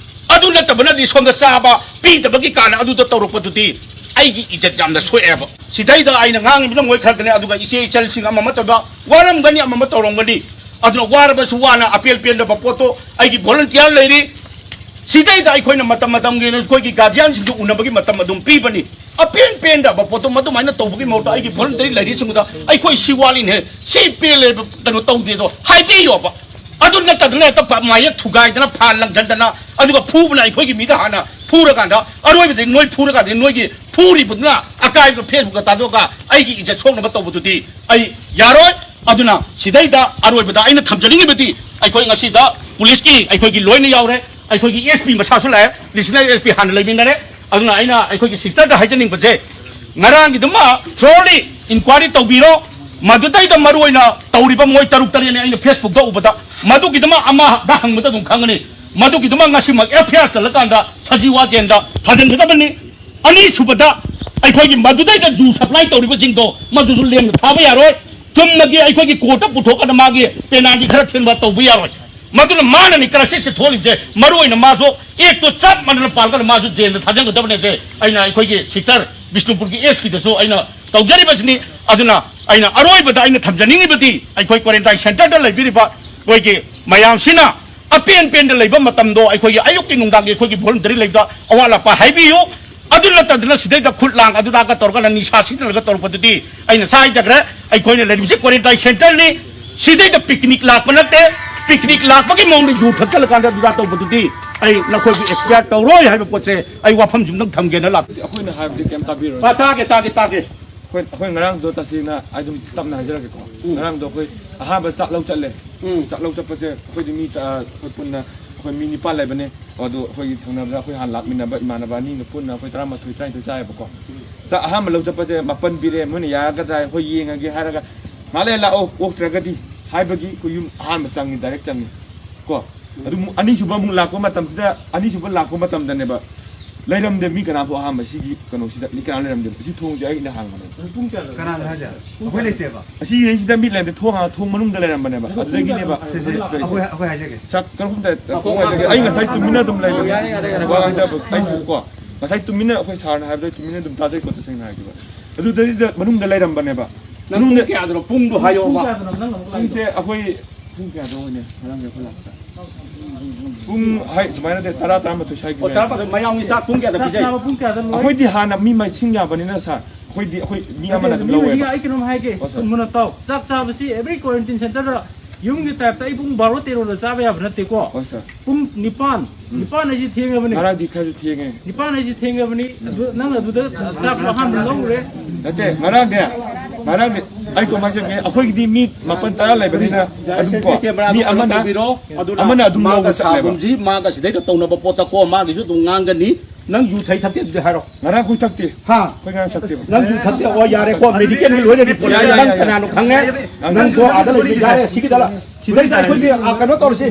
ꯑꯗꯨ ꯅꯠꯇꯕꯅꯗꯤ ꯁꯣꯝꯗ ꯆꯥꯕ ꯄꯤꯗꯕꯒꯤ ꯀꯥꯟꯅ ꯑꯗꯨꯗ ꯇꯧꯔꯛꯄꯗꯨꯗꯤ ꯑꯩꯒꯤ ꯏꯖꯠ ꯌꯥꯝꯅ ꯁꯣꯛꯑꯦꯕ꯫ ꯁꯤꯗꯩꯗ ꯑꯩꯅ ꯉꯥꯡꯉꯤꯕꯅ ꯃꯣꯏ ꯈꯔꯗꯅꯦ, ꯑꯗꯨꯒ ꯏꯆꯦ ꯏꯆꯜꯁꯤꯡ ꯑꯃ ꯑꯃ ꯇꯧꯕ ꯋꯥꯔꯝꯒꯅꯤ, ꯑꯃ ꯑꯃ ꯇꯧꯔꯝꯒꯅꯤ꯫ ꯑꯗꯨꯅ ꯋꯥꯔꯕꯁꯨ ꯋꯥꯅ ꯑꯄꯦꯟ ꯄꯦꯟꯗꯕ ꯄꯣꯠꯇꯣ ꯑꯩꯒꯤ ꯚꯣꯂꯨꯟꯇꯤꯌꯔ ꯂꯩꯔꯤ꯫ ꯁꯤꯗꯩꯗ ꯑꯩꯈꯣꯏꯅ ꯃꯇꯝ ꯃꯇꯝꯒꯤ ꯑꯣꯏꯅ ꯑꯩꯈꯣꯏꯒꯤ ꯒꯥꯔꯖꯤꯌꯥꯟꯁꯤꯡꯗꯨ ꯎꯅꯕꯒꯤ ꯃꯇꯝ ꯑꯗꯨꯝ ꯄꯤꯕꯅꯤ꯫ ꯑꯄꯦꯟ ꯄꯦꯟꯗꯕ ꯄꯣꯠꯇꯣ ꯃꯗꯨꯃꯥꯏꯅ ꯇꯧꯕꯒꯤ ꯃꯍꯨꯠꯇ ꯑꯩꯒꯤ ꯚꯣꯂꯨꯟꯇꯔꯤ ꯂꯩꯔꯤꯁꯤꯡꯗꯨꯗ ꯑꯩꯈꯣꯏ ꯁꯤ ꯋꯥꯠꯂꯤꯅꯦ, ꯁꯤ ꯄꯦꯜꯂꯦ, ꯀꯩꯅꯣ ꯇꯧꯗꯦꯗꯣ ꯍꯥꯏꯕꯤꯌꯣꯕ꯫ ꯑꯗꯨ ꯅꯠꯇꯗꯅ ꯍꯦꯛꯇ ꯄ-, ꯃꯥꯌꯦꯛ ꯊꯨꯒꯥꯏꯗꯅ ꯐꯥꯟ ꯂꯪꯁꯤꯟꯗꯅ ꯑꯗꯨꯒ ꯐꯨꯕꯅ ꯑꯩꯈꯣꯏꯒꯤ ꯃꯤꯗ ꯍꯥꯟꯅ ꯐꯨꯔꯀꯥꯟꯗ ꯑꯔꯣꯏꯕꯗꯤ ꯅꯣꯏ ꯐꯨꯔꯀꯥꯟꯗ ꯅꯣꯏꯒꯤ ꯐꯨꯔꯤꯕꯗꯨꯅ ꯑꯀꯥꯏꯕꯗꯣ ꯐꯦꯁꯕꯨꯛꯇ ꯊꯥꯗꯣꯛꯑꯒ ꯑꯩꯒꯤ ꯏꯖꯠ ꯁꯣꯛꯅꯕ ꯇꯧꯕꯗꯨꯗꯤ ꯑꯩ ꯌꯥꯔꯣꯏ꯫ ꯑꯗꯨꯅ ꯁꯤꯗꯩꯗ ꯑꯔꯣꯏꯕꯗ ꯑꯩꯅ ꯊꯝꯖꯅꯤꯡꯉꯤꯕꯗꯤ ꯑꯩꯈꯣꯏ ꯉꯁꯤꯗ ꯄꯨꯂꯤꯁꯀꯤ ꯑꯩꯈꯣꯏꯒꯤ ꯂꯣꯏꯅ ꯌꯥꯎꯔꯦ, ꯑꯩꯈꯣꯏꯒꯤ ꯑꯦꯁ ꯄꯤ ꯃꯁꯥꯁꯨ ꯂꯥꯛꯑꯦ, ꯔꯤꯖꯅꯦꯜ ꯑꯦꯁ ꯄꯤ ꯍꯥꯟꯅ ꯂꯩꯃꯤꯟꯅꯔꯦ꯫ ꯑꯗꯨꯅ ꯑꯩꯅ ꯑꯩꯈꯣꯏꯒꯤ ꯁꯤꯁꯇꯔꯗ ꯍꯥꯏꯖꯅꯤꯡꯕꯁꯦ, ꯉꯔꯥꯡꯒꯤꯗꯨꯃ ꯊꯣꯔꯂꯤ ꯏꯟꯀ꯭ꯋꯥꯏꯔꯤ ꯇꯧꯕꯤꯔꯣ꯫ ꯃꯗꯨꯗꯩꯗ ꯃꯔꯨ ꯑꯣꯏꯅ ꯇꯧꯔꯤꯕ ꯃꯣꯏ ꯇꯔꯨꯛ ꯇꯔꯦꯠꯅꯤ ꯑꯩꯅ ꯐꯦꯁꯕꯨꯛꯇ ꯎꯕꯗ, ꯃꯗꯨꯒꯤꯗꯨꯃ ꯑꯃꯗ ꯍꯪꯕꯗ ꯑꯗꯨꯝ ꯈꯪꯒꯅꯤ꯫ ꯃꯗꯨꯒꯤꯗꯨꯃ ꯉꯁꯤꯃꯛ ꯑꯦꯐ ꯑꯥꯏ ꯑꯥꯔ ꯆꯠꯂꯀꯥꯟꯗ ꯁꯖꯤꯋꯥ ꯖꯦꯟꯗ ꯊꯥꯖꯤꯟꯒꯗꯕꯅꯤ꯫ ꯑꯅꯤꯁꯨꯕꯗ, ꯑꯩꯈꯣꯏꯒꯤ ꯃꯗꯨꯗꯩꯗ ꯖꯨ ꯁꯄ꯭ꯂꯥꯏ ꯇꯧꯔꯤꯕꯁꯤꯡꯗꯣ ꯃꯗꯨꯁꯨ ꯂꯦꯝꯅ ꯊꯥꯕ ꯌꯥꯔꯣꯏ꯫ ꯆꯨꯝꯅꯒꯤ ꯑꯩꯈꯣꯏꯒꯤ ꯀꯣꯔꯠꯇ ꯄꯨꯊꯣꯛꯀꯗ ꯃꯥꯒꯤ ꯄꯦꯅꯥꯜꯇꯤ ꯈꯔ ꯊꯤꯟꯕ ꯇꯧꯕ ꯌꯥꯔꯣꯏ꯫ ꯃꯗꯨꯅ ꯃꯥꯅꯅꯤ ꯀ꯭ꯔꯥꯏꯁꯤꯁꯁꯦ ꯊꯣꯛꯍꯜꯂꯤꯁꯦ꯫ ꯃꯔꯨ ꯑꯣꯏꯅ ꯃꯥꯁꯨ ꯑꯦꯛꯇꯣ ꯆꯞ ꯃꯥꯟꯅꯅ ꯄꯥꯜꯂꯒ ꯃꯥꯁꯨ ꯖꯦꯜꯗ ꯊꯥꯖꯤꯟꯒꯗꯕꯅꯦꯁꯦ ꯑꯩꯅ ꯑꯩꯈꯣꯏꯒꯤ ꯁꯤꯁꯇꯔ ꯕꯤꯁꯅꯨꯄꯨꯔꯒꯤ ꯑꯦꯁ ꯄꯤꯗꯁꯨ ꯑꯩꯅ ꯇꯧꯖꯔꯤꯕꯁꯤꯅꯤ꯫ ꯑꯗꯨꯅ ꯑꯩꯅ ꯑꯔꯣꯏꯕꯗ ꯑꯩꯅ ꯊꯝꯖꯅꯤꯡꯉꯤꯕꯗꯤ ꯑꯩꯈꯣꯏ ꯀ꯭ꯋꯥꯔꯦꯟꯇꯥꯏꯟ ꯁꯦꯟꯇꯔꯗ ꯂꯩꯕꯤꯔꯤꯕ ꯑꯩꯈꯣꯏꯒꯤ ꯃꯌꯥꯝꯁꯤꯅ ꯑꯄꯦꯟ ꯄꯦꯟꯗ ꯂꯩꯕ ꯃꯇꯝꯗꯣ ꯑꯩꯈꯣꯏꯒꯤ ꯑꯌꯨꯛꯀꯤ ꯅꯨꯡꯗꯥꯡꯒꯤ ꯑꯩꯈꯣꯏꯒꯤ ꯚꯣꯂꯨꯟꯇꯔꯤ ꯂꯩꯕꯗ ꯑꯋꯥꯠ ꯑꯄꯥ ꯍꯥꯏꯕꯤꯌꯨ꯫ ꯑꯗꯨ ꯅꯠꯇꯗꯅ ꯁꯤꯗꯩꯗ ꯈꯨꯠ ꯂꯥꯡ ꯑꯗꯨꯗꯥꯒ ꯇꯧꯔꯒ ꯅꯤꯁꯥ ꯁꯤꯖꯤꯟꯅꯔꯒ ꯇꯧꯔꯛꯄꯗꯨꯗꯤ ꯑꯩꯅ ꯉꯁꯥꯏ ꯍꯥꯏꯖꯈ꯭ꯔꯦ, ꯑꯩꯈꯣꯏꯅ ꯂꯩꯔꯤꯕꯁꯤ ꯀ꯭ꯋꯥꯔꯦꯟꯇꯥꯏꯟ ꯁꯦꯟꯇꯔꯅꯤ꯫ ꯁꯤꯗꯩꯗ ꯄꯤꯛꯅꯤꯛ ꯂꯥꯛꯄ ꯅꯠꯇꯦ꯫ ꯄꯤꯛꯅꯤꯛ ꯂꯥꯛꯄꯒꯤ ꯃꯑꯣꯡꯗ ꯌꯨ ꯊꯛꯆꯜꯂꯀꯥꯟꯗ ꯑꯗꯨꯗꯥ ꯇꯧꯕꯗꯨꯗꯤ ꯑꯩ ꯅꯈꯣꯏꯕꯨ ꯑꯦꯛꯁꯄꯤꯌꯥꯔ ꯇꯧꯔꯣꯏ ꯍꯥꯏꯕ ꯄꯣꯠꯁꯦ ꯑꯩ ꯋꯥꯐꯝꯁꯤꯝꯗꯪ ꯊꯝꯒꯦꯅ ꯂꯥꯛꯄꯅꯤ꯫ ꯑꯩꯈꯣꯏꯅ ꯍꯥꯏꯕꯗꯤ ꯀꯩꯝ ꯇꯥꯕꯤꯔꯣꯏ꯫ ꯇꯥꯒꯦ, ꯇꯥꯒꯦ, ꯇꯥꯒꯦ꯫ ꯑꯩꯈꯣꯏ, ꯑꯩꯈꯣꯏ ꯉꯔꯥꯡꯗꯣ ꯇꯁꯦꯡꯅ ꯑꯩ ꯑꯗꯨꯝ ꯇꯞꯅ ꯍꯥꯏꯖꯔꯛꯀꯦꯀꯣ꯫ ꯎꯝ꯫ ꯉꯔꯥꯡꯗꯣ ꯑꯩꯈꯣꯏ ꯑꯍꯥꯟꯕ ꯆꯥꯛ ꯂꯧ ꯆꯠꯂꯦ꯫ ꯎꯝ꯫ ꯆꯥꯛ ꯂꯧ ꯆꯠꯄꯁꯦ ꯑꯩꯈꯣꯏꯗꯤ ꯃꯤ, ꯑ, ꯑꯩꯈꯣꯏ ꯄꯨꯟꯅ ꯑꯩꯈꯣꯏ ꯃꯤ ꯅꯤꯄꯥꯟ ꯂꯩꯕꯅꯦ꯫ ꯑꯗꯣ ꯑꯩꯈꯣꯏꯒꯤ ꯊꯪꯅꯕꯗ ꯑꯩꯈꯣꯏ ꯍꯥꯟꯅ ꯂꯥꯛꯃꯤꯟꯅꯕ ꯏꯃꯥꯟꯅꯕ ꯑꯅꯤꯒ ꯄꯨꯟꯅ ꯑꯩꯈꯣꯏ ꯇꯔꯥꯃꯥꯊꯣꯏ, ꯇꯔꯥꯅꯤꯊꯣꯏ ꯆꯥꯏꯌꯦꯕꯀꯣ꯫ ꯆꯥꯛ ꯑꯍꯥꯟꯕ ꯂꯧ ꯆꯠꯄꯁꯦ ꯃꯥꯄꯟ ꯄꯤꯔꯛꯑꯦ꯫ ꯃꯣꯏꯅ ꯌꯥꯔꯒꯗ꯭ꯔꯥ, ꯑꯩꯈꯣꯏ ꯌꯦꯡꯉꯒꯦ ꯍꯥꯏꯔꯒ, "ꯉꯥꯏꯍꯥꯛ ꯂꯩꯔ ꯂꯥꯛꯑꯣ, ꯑꯣꯛꯇ꯭ꯔꯒꯗꯤ" ꯍꯥꯏꯕꯒꯤ ꯑꯩꯈꯣꯏ ꯌꯨꯝ ꯑꯍꯥꯟꯕ ꯆꯪꯉꯤ, ꯗꯥꯏꯔꯦꯛ ꯆꯪꯉꯤ ꯀꯣ꯫ ꯑꯗꯨ ꯑꯃꯨꯛ ꯑꯅꯤꯁꯨꯕ ꯑꯃꯨꯛ ꯂꯥꯛꯄ ꯃꯇꯝꯁꯤꯗ, ꯑꯅꯤꯁꯨꯕ ꯂꯥꯛꯄ ꯃꯇꯝꯗꯅꯦꯕ, ꯂꯩꯔꯝꯗꯦ ꯃꯤ ꯀꯅꯥꯝꯁꯨ꯫ ꯑꯍꯥꯟꯕ ꯁꯤꯒꯤ ꯀꯩꯅꯣꯁꯤꯗ ꯃꯤ ꯀꯅꯥꯝ ꯂꯩꯔꯝꯗꯦꯕ꯫ ꯁꯤ ꯊꯣꯡꯁꯦ ꯑꯩꯅ ꯍꯥꯡꯕꯅꯦꯕ꯫ ꯄꯨꯡ ꯀꯌꯥꯗ? ꯀꯅꯥꯅꯣ ꯍꯥꯏꯁꯦ? ꯑꯩꯈꯣꯏ ꯂꯩꯇꯦꯕ꯫ ꯑꯁꯤ ꯍꯩꯁꯤꯗ ꯃꯤ ꯂꯩꯔꯝꯗꯦ꯫ ꯊꯣꯡ ꯍꯥꯡ-, ꯊꯣꯡ ꯃꯅꯨꯡꯗ ꯂꯩꯔꯝꯕꯅꯦꯕ꯫ ꯑꯗꯨꯗꯒꯤꯅꯦꯕ ꯁꯦ, ꯁꯦ, ꯑꯩꯈꯣꯏ, ꯑꯩꯈꯣꯏ ꯍꯥꯏꯖꯒꯦ꯫ ꯆꯥꯛ ꯀꯔꯝ ꯇꯧ-, ꯀꯔꯝ ꯍꯥꯏꯖꯒꯦ? ꯑꯩ ꯉꯁꯥꯏ ꯇꯨꯃꯤꯟꯅ ꯑꯗꯨꯝ ꯂꯩꯕꯅꯦ꯫ ꯋꯥ ꯍꯥꯏꯗꯕ ꯑꯩꯁꯨ ꯀꯣ꯫ ꯉꯁꯥꯏ ꯇꯨꯃꯤꯟꯅ ꯑꯩꯈꯣꯏ ꯁꯥꯔꯅ ꯍꯥꯏꯕꯗꯣ ꯑꯩ ꯇꯨꯃꯤꯟꯅ ꯑꯗꯨꯝ ꯇꯥꯖꯩꯀꯣ, ꯇꯁꯦꯡꯅ ꯍꯥꯏꯔꯗꯤꯕ꯫ ꯑꯗꯨꯗꯩꯗ ꯃꯅꯨꯡꯗ ꯂꯩꯔꯝꯕꯅꯦꯕ꯫ ꯅꯪ ꯄꯨꯡ ꯃꯅꯨꯡꯗ ꯀꯌꯥꯗꯅꯣ? ꯄꯨꯡꯗꯣ ꯍꯥꯏꯌꯣꯕ꯫ ꯄꯨꯡꯁꯦ ꯑꯩꯈꯣꯏ ꯄꯨꯡ ꯀꯌꯥꯗ ꯑꯣꯏꯅ ꯉꯔꯥꯡꯒꯤ ꯑꯩꯈꯣꯏ ꯂꯥꯛꯄꯗ? ꯄꯨꯡ, ꯍꯥꯏ, ꯑꯗꯨꯃꯥꯏꯅ ꯅꯠꯇꯦ, ꯇꯔꯥ, ꯇꯔꯥꯃꯥꯊꯣꯏ ꯁ꯭ꯋꯥꯏꯒꯤ ꯑꯣ, ꯃꯌꯥꯝ꯫ ꯇꯔꯥꯃꯥꯊꯣꯏ꯫ ꯃꯌꯥꯝꯒꯤ ꯆꯥꯛ ꯄꯨꯡ ꯀꯌꯥꯗ ꯆꯥꯛ ꯄꯤꯖꯩ? ꯆꯥꯕ ꯄꯨꯡ ꯀꯌꯥꯗ ꯂꯣꯏ? ꯑꯩꯈꯣꯏꯗꯤ ꯍꯥꯟꯅ ꯃꯤ ꯃꯁꯤꯡ ꯌꯥꯝꯕꯅꯤꯅ, ꯁꯥꯔ, ꯑꯩꯈꯣꯏꯗꯤ, ꯑꯩꯈꯣꯏ ꯃꯤ ꯅꯠꯇꯦ, ꯑꯃꯅ ꯑꯗꯨꯝ ꯃꯤ ꯂꯧꯋꯦꯕ꯫ ꯃꯁꯤꯡ, ꯑꯩ ꯀꯩꯅꯣꯝ ꯍꯥꯏꯒꯦ꯫ ꯍꯣꯏ, ꯁꯥꯔ꯫ ꯃꯨꯟꯅ ꯇꯥꯎ꯫ ꯆꯥꯛ ꯆꯥꯕꯁꯤ every quarantine centerꯗ ꯌꯨꯝꯒꯤ typeꯇ ꯑꯩ ꯄꯨꯡ ꯕꯥꯔꯣ ꯇꯦꯔꯣꯗ ꯆꯥꯕ ꯌꯥꯕ ꯅꯠꯇꯦꯀꯣ꯫ ꯍꯣꯏ, ꯁꯥꯔ꯫ ꯄꯨꯡ ꯅꯤꯄꯥꯟ, ꯎꯝ꯫ ꯅꯤꯄꯥꯟ ꯍꯥꯏꯁꯤ ꯊꯦꯡꯉꯕꯅꯤ꯫ ꯉꯔꯥꯡꯗꯤ ꯈꯔꯁꯨ ꯊꯦꯡꯉꯦ꯫ ꯅꯤꯄꯥꯟ ꯍꯥꯏꯁꯤ ꯊꯦꯡꯉꯕꯅꯤ꯫ ꯑꯗꯨ ꯅꯪ ꯑꯗꯨꯗ ꯆꯥꯛꯁꯨ ꯑꯍꯥꯟꯕ ꯂꯧꯔꯨꯔꯦ꯫ ꯅꯠꯇꯦ, ꯉꯔꯥꯡꯅꯦ, ꯉꯔꯥꯡꯗꯤ ꯑꯩ ꯀꯃꯥꯏꯅ ꯆꯪꯉꯦ? ꯑꯩꯈꯣꯏꯒꯤꯗꯤ ꯃꯤ ꯃꯥꯄꯟ ꯇꯔꯥ ꯂꯩꯕꯅꯤꯅ ꯑꯗꯨꯝ ꯀꯣ, ꯀꯦꯃꯦꯔꯥꯗꯣ ꯃꯤ ꯀꯩꯅꯣ ꯑꯃꯅ, ꯇꯧꯕꯤꯔꯣ꯫ ꯑꯗꯨꯅ ꯑꯃꯅ ꯑꯗꯨꯝ ꯃꯥꯒ ꯂꯧꯕ ꯆꯠꯂꯦꯕ꯫ ꯁꯥꯒꯨꯝꯁꯤ, ꯃꯥꯒ ꯁꯤꯗꯩꯗ ꯇꯧꯅꯕ ꯄꯣꯠꯇ ꯀꯣ, ꯃꯥꯒꯤꯁꯨ ꯑꯗꯨꯝ ꯉꯥꯡꯒꯅꯤ꯫ ꯅꯪ ꯌꯨ ꯊꯛꯏ ꯊꯛꯇꯦ ꯑꯗꯨꯗꯤ ꯍꯥꯏꯔꯣ꯫ ꯉꯔꯥꯡ ꯑꯩꯈꯣꯏ ꯊꯛꯇꯦ꯫ ꯍꯥ? ꯑꯩꯈꯣꯏ ꯉꯔꯥꯡ ꯊꯛꯇꯦꯕ꯫ ꯅꯪ ꯌꯨ ꯊꯛꯇꯦ? ꯑꯣ, ꯌꯥꯔꯦꯀꯣ, medicalꯒꯤ ꯂꯣꯏꯅ report ꯌꯥꯏ, ꯂꯩꯔꯦ꯫ ꯌꯥꯏ, ꯅꯪ ꯌꯥꯏ, ꯌꯥꯏ꯫ ꯀꯅꯥꯅꯣ ꯈꯪꯉꯦ? ꯌꯥꯝ ꯅꯪ ꯀꯣ ꯌꯥꯝ ꯑꯥꯗ ꯂꯩꯕ ꯌꯥꯔꯦ, ꯁꯤꯒꯤꯗ ꯂꯥꯛ-, ꯁꯤꯗꯩꯗ ꯑꯩꯈꯣꯏꯒꯤ, ꯑꯥ, ꯀꯩꯅꯣ ꯇꯧꯔꯁꯤ꯫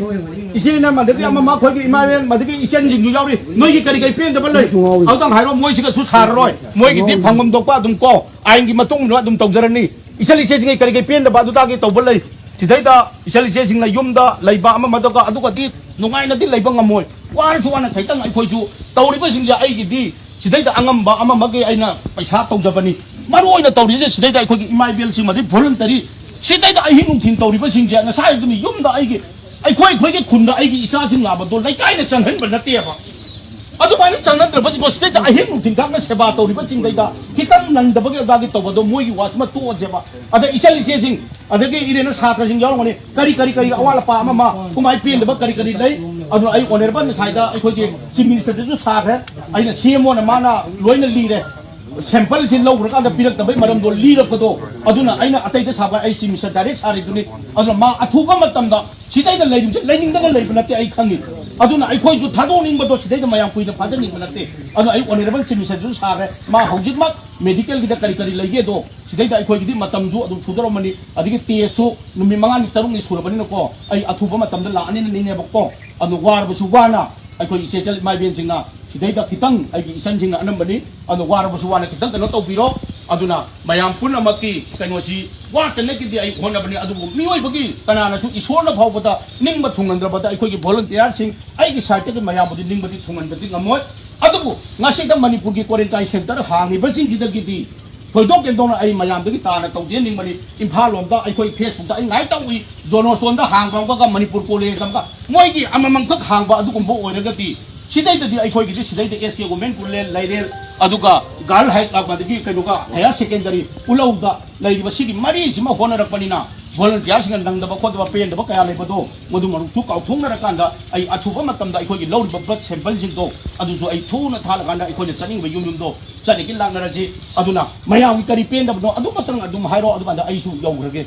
ꯏꯆꯦꯅ ꯃꯗꯒꯤ ꯑꯃ ꯃꯈꯣꯏꯒꯤ ꯏꯃꯥ ꯏꯕꯦꯟ ꯃꯗꯒꯤ ꯏꯆꯟꯁꯤꯡꯁꯨ ꯌꯥꯎꯔꯤ꯫ ꯅꯣꯏꯒꯤ ꯀꯔꯤ ꯀꯔꯤ ꯄꯦꯟꯗꯕ ꯂꯩ? ꯑꯗꯨꯇꯪ ꯍꯥꯏꯔꯣ, ꯃꯣꯏꯁꯤꯒꯁꯨ ꯁꯥꯔꯔꯣꯏ꯫ ꯃꯣꯏꯒꯤꯗꯤ ꯐꯪꯐꯝ ꯊꯣꯛꯄ ꯑꯗꯨꯝ ꯀꯣ, ꯑꯥꯏꯟꯒꯤ ꯃꯇꯨꯡ ꯏꯟꯅ ꯑꯗꯨꯝ ꯇꯧꯖꯔꯅꯤ꯫ ꯏꯆꯜ ꯏꯆꯦꯁꯤꯡꯒꯤ ꯀꯔꯤ ꯀꯔꯤ ꯄꯦꯟꯗꯕ ꯑꯗꯨꯗꯒꯤ ꯇꯧꯕ ꯂꯩ? ꯁꯤꯗꯩꯗ ꯏꯆꯜ ꯏꯆꯦꯁꯤꯡꯅ ꯌꯨꯝꯗ ꯂꯩꯕ ꯑꯃ ꯑꯃꯗꯒ ꯑꯗꯨꯒꯗꯤ ꯅꯨꯡꯉꯥꯏꯅꯗꯤ ꯂꯩꯕ ꯉꯝꯃꯣꯏ꯫ ꯋꯥꯔꯁꯨ ꯋꯥꯅ ꯈꯤꯇꯪ ꯑꯩꯈꯣꯏꯁꯨ ꯇꯧꯔꯤꯕꯁꯤꯡꯁꯦ ꯑꯩꯒꯤꯗꯤ ꯁꯤꯗꯩꯗ ꯑꯉꯝꯕ ꯑꯃ ꯑꯃꯒꯤ ꯑꯩꯅ ꯄꯩꯁꯥ ꯇꯧꯖꯕꯅꯤ꯫ ꯃꯔꯨ ꯑꯣꯏꯅ ꯇꯧꯔꯤꯁꯦ ꯁꯤꯗꯩꯗ ꯑꯩꯈꯣꯏꯒꯤ ꯏꯃꯥ ꯏꯕꯦꯜꯁꯤꯡ ꯑꯃꯗꯤ voluntary ꯁꯤꯗꯩꯗ ꯑꯍꯤꯡ ꯅꯨꯡꯊꯤꯜ ꯇꯧꯔꯤꯕꯁꯤꯡꯁꯦ ꯉꯁꯥꯏ ꯑꯗꯨꯝ ꯌꯨꯝꯗ ꯑꯩꯒꯤ, ꯑꯩꯈꯣꯏ, ꯑꯩꯈꯣꯏꯒꯤ ꯈꯨꯟꯗ ꯑꯩꯒꯤ ꯏꯆꯥꯁꯤꯡ ꯅꯥꯕꯗꯣ ꯂꯩꯀꯥꯏꯅ ꯆꯪꯍꯟꯕ ꯅꯠꯇꯦꯕ꯫ ꯑꯗꯨꯃꯥꯏꯅ ꯆꯪꯅꯗ꯭ꯔꯕꯁꯤꯡꯗꯣ ꯁꯤꯗꯩꯗ ꯑꯍꯤꯡ ꯅꯨꯡꯊꯤꯜ ꯈꯥꯛꯅ ꯁꯦꯕꯥ ꯇꯧꯔꯤꯕꯁꯤꯡꯗꯩꯗ ꯈꯤꯇꯪ ꯅꯪꯗꯕꯒꯤ ꯑꯗꯥꯒꯤ ꯇꯧꯕꯗꯣ ꯃꯣꯏꯒꯤ ꯋꯥꯁꯤꯃ ꯇꯣꯛꯑꯁꯦꯕ꯫ ꯑꯗ ꯏꯆꯜ ꯏꯆꯦꯁꯤꯡ, ꯑꯗꯒꯤ ꯏꯔꯦꯟꯅ ꯁꯥꯇ꯭ꯔꯁꯤꯡ ꯌꯥꯎꯔꯝꯒꯅꯤ꯫ ꯀꯔꯤ, ꯀꯔꯤ, ꯀꯔꯤ ꯑꯋꯥꯠ ꯑꯄꯥ ꯑꯃ ꯑꯃ ꯀꯃꯥꯏ ꯄꯦꯟꯗꯕ ꯀꯔꯤ ꯀꯔꯤ ꯂꯩ? ꯑꯗꯨꯅ ꯑꯩ honourable ꯉꯁꯥꯏꯗ ꯑꯩꯈꯣꯏꯒꯤ chief ministerꯗꯁꯨ ꯁꯥꯈ꯭ꯔꯦ, ꯑꯩꯅ ꯁꯤ ꯑꯦꯝ ꯑꯣꯅ ꯃꯥꯅ ꯂꯣꯏꯅ ꯂꯤꯔꯦ꯫ Sampleꯁꯤ ꯂꯧꯈ꯭ꯔꯀꯥꯟꯗ ꯄꯤꯔꯛꯇꯕꯩ ꯃꯔꯝꯗꯣ ꯂꯤꯔꯛꯄꯗꯣ, ꯑꯗꯨꯅ ꯑꯩꯅ ꯑꯇꯩꯗ ꯁꯥꯕ ꯑꯩ chief minister direct ꯁꯥꯔꯤꯗꯨꯅꯤ꯫ ꯑꯗꯨꯅ ꯃꯥ ꯑꯊꯨꯕ ꯃꯇꯝꯗ ꯁꯤꯗꯩꯗ ꯂꯩꯔꯤꯕꯁꯦ ꯂꯩꯅꯤꯡꯗꯅ ꯂꯩꯕ ꯅꯠꯇꯦ, ꯑꯩ ꯈꯪꯉꯤ꯫ ꯑꯗꯨꯅ ꯑꯩꯈꯣꯏꯁꯨ ꯊꯥꯗꯣꯛꯅꯤꯡꯕꯗꯣ ꯁꯤꯗꯩꯗ ꯃꯌꯥꯝ ꯀꯨꯏꯅ ꯐꯥꯖꯅꯤꯡꯕ ꯅꯠꯇꯦ꯫ ꯑꯗꯨꯅ ꯑꯩ honourable chief ministerꯁꯨ ꯁꯥꯈ꯭ꯔꯦ, ꯃꯥ ꯍꯧꯖꯤꯛꯃꯛ medicalꯒꯤꯗ ꯀꯔꯤ ꯀꯔꯤ ꯂꯩꯒꯦꯗꯣ ꯁꯤꯗꯩꯗ ꯑꯩꯈꯣꯏꯒꯤꯗꯤ ꯃꯇꯝꯁꯨ ꯑꯗꯨꯝ ꯁꯨꯗꯣꯔꯝꯃꯅꯤ, ꯑꯗꯒꯤ testꯁꯨ ꯅꯨꯃꯤꯠ ꯃꯉꯥꯅꯤ ꯇꯔꯨꯛꯅꯤ ꯁꯨꯔꯕꯅꯤꯅꯀꯣ, ꯑꯩ ꯑꯊꯨꯕ ꯃꯇꯝꯗ ꯂꯥꯛꯑꯅꯤꯅ ꯅꯤꯡꯉꯦꯕꯀꯣ꯫ ꯑꯗꯨ ꯋꯥꯔꯕꯁꯨ ꯋꯥꯅ ꯑꯩꯈꯣꯏ ꯏꯆꯦ ꯏꯆꯜ ꯏꯃꯥ ꯏꯕꯦꯟꯁꯤꯡꯅ ꯁꯤꯗꯩꯗ ꯈꯤꯇꯪ, ꯑꯩꯒꯤ ꯏꯆꯟꯁꯤꯡꯅ ꯑꯅꯝꯕꯅꯤ, ꯑꯗꯨ ꯋꯥꯔꯕꯁꯨ ꯋꯥꯅ ꯈꯤꯇꯪ ꯀꯩꯅꯣ ꯇꯧꯕꯤꯔꯣ꯫ ꯑꯗꯨꯅ ꯃꯌꯥꯝ ꯄꯨꯝꯅꯃꯛꯀꯤ ꯀꯩꯅꯣꯁꯤ ꯋꯥꯠꯇꯅꯒꯤꯗꯤ ꯑꯩ ꯍꯣꯠꯅꯕꯅꯤ, ꯑꯗꯨꯕꯨ ꯃꯤꯑꯣꯏꯕꯒꯤ ꯀꯅꯥꯅꯁꯨ ꯏꯁꯣꯔꯅ ꯐꯥꯎꯕꯗ ꯅꯤꯡꯕ ꯊꯨꯡꯍꯟꯗ꯭ꯔꯕꯗ ꯑꯩꯈꯣꯏꯒꯤ volunteerꯁꯤꯡ ꯑꯩꯒꯤ sideꯇꯒꯤ ꯃꯌꯥꯝꯕꯨꯗꯤ ꯅꯤꯡꯕꯗꯤ ꯊꯨꯡꯍꯟꯕꯗꯤ ꯉꯝꯃꯣꯏ꯫ ꯑꯗꯨꯕꯨ ꯉꯁꯤꯗ ꯃꯅꯤꯄꯨꯔꯒꯤ quarantine centre ꯍꯥꯡꯉꯤꯕꯁꯤꯡꯁꯤꯗꯒꯤꯗꯤ ꯊꯣꯏꯗꯣꯛ ꯍꯦꯟꯗꯣꯛꯅ ꯑꯩ ꯃꯌꯥꯝꯗꯒꯤ ꯇꯥꯅ ꯇꯧꯖꯍꯟꯅꯤꯡꯕꯅꯤ꯫ ꯏꯝꯐꯥꯜ ꯂꯣꯝꯗ ꯑꯩꯈꯣꯏ ꯐꯦꯁꯕꯨꯛꯇ ꯑꯩ ꯉꯥꯏ ꯇꯧꯏ, ꯖꯣꯅꯣꯁꯇꯣꯟꯗ ꯍꯥꯡꯕ ꯑꯃꯒ ꯃꯅꯤꯄꯨꯔ ꯀꯣꯂꯦꯖ ꯑꯃꯒ, ꯃꯣꯏꯒꯤ ꯑꯃꯃꯝꯈꯛ ꯍꯥꯡꯕ ꯑꯗꯨꯒꯨꯝꯕ ꯑꯣꯏꯔꯒꯗꯤ ꯁꯤꯗꯩꯗꯗꯤ ꯑꯩꯈꯣꯏꯒꯤꯗꯤ ꯁꯤꯗꯩꯗ ꯑꯦꯁ ꯀꯦ ꯋꯨꯃꯦꯟ ꯀꯣꯂꯦꯖ ꯂꯩꯔꯦ, ꯑꯗꯒꯤ ꯒꯥꯔꯜ ꯍꯥꯏ, ꯑꯗꯒꯤ ꯀꯩꯅꯣꯒ ꯍꯥꯌꯔ ꯁꯦꯀꯦꯟꯗꯔꯤ ꯎꯂꯧꯗ ꯂꯩꯔꯤꯕ ꯁꯤꯒꯤ ꯃꯔꯤꯁꯤꯃ ꯍꯣꯠꯅꯔꯛꯄꯅꯤꯅ ꯚꯣꯂꯟꯇꯤꯌꯥꯔꯁꯤꯡꯅ ꯅꯪꯗꯕ ꯈꯣꯠꯇꯕ ꯄꯦꯟꯗꯕ ꯀꯌꯥ ꯂꯩꯕꯗꯣ ꯃꯗꯨ ꯃꯔꯨꯛꯁꯨ ꯀꯥꯎꯊꯣꯛꯅꯔꯀꯥꯟꯗ ꯑꯩ ꯑꯊꯨꯕ ꯃꯇꯝꯗ ꯑꯩꯈꯣꯏꯒꯤ ꯂꯧꯔꯤꯕ ꯕ꯭ꯂꯗ ꯁꯦꯝꯄꯜꯁꯤꯡꯗꯣ ꯑꯗꯨꯁꯨ ꯑꯩ ꯊꯨꯅ ꯊꯥꯜꯂꯀꯥꯟꯗ ꯑꯩꯈꯣꯏꯅ ꯆꯠꯅꯤꯡꯕ ꯌꯨꯝ ꯌꯨꯝꯗꯣ ꯆꯠꯅꯤꯡꯒꯤ ꯂꯥꯛꯅꯔꯁꯤ꯫ ꯑꯗꯨꯅ ꯃꯌꯥꯝꯒꯤ ꯀꯔꯤ ꯄꯦꯟꯗꯕꯅꯣ ꯑꯗꯨꯃꯇꯪ ꯑꯗꯨꯝ ꯍꯥꯏꯔꯣ, ꯑꯗꯨꯀꯥꯟꯗ ꯑꯩꯁꯨ ꯌꯧꯈ꯭ꯔꯒꯦ꯫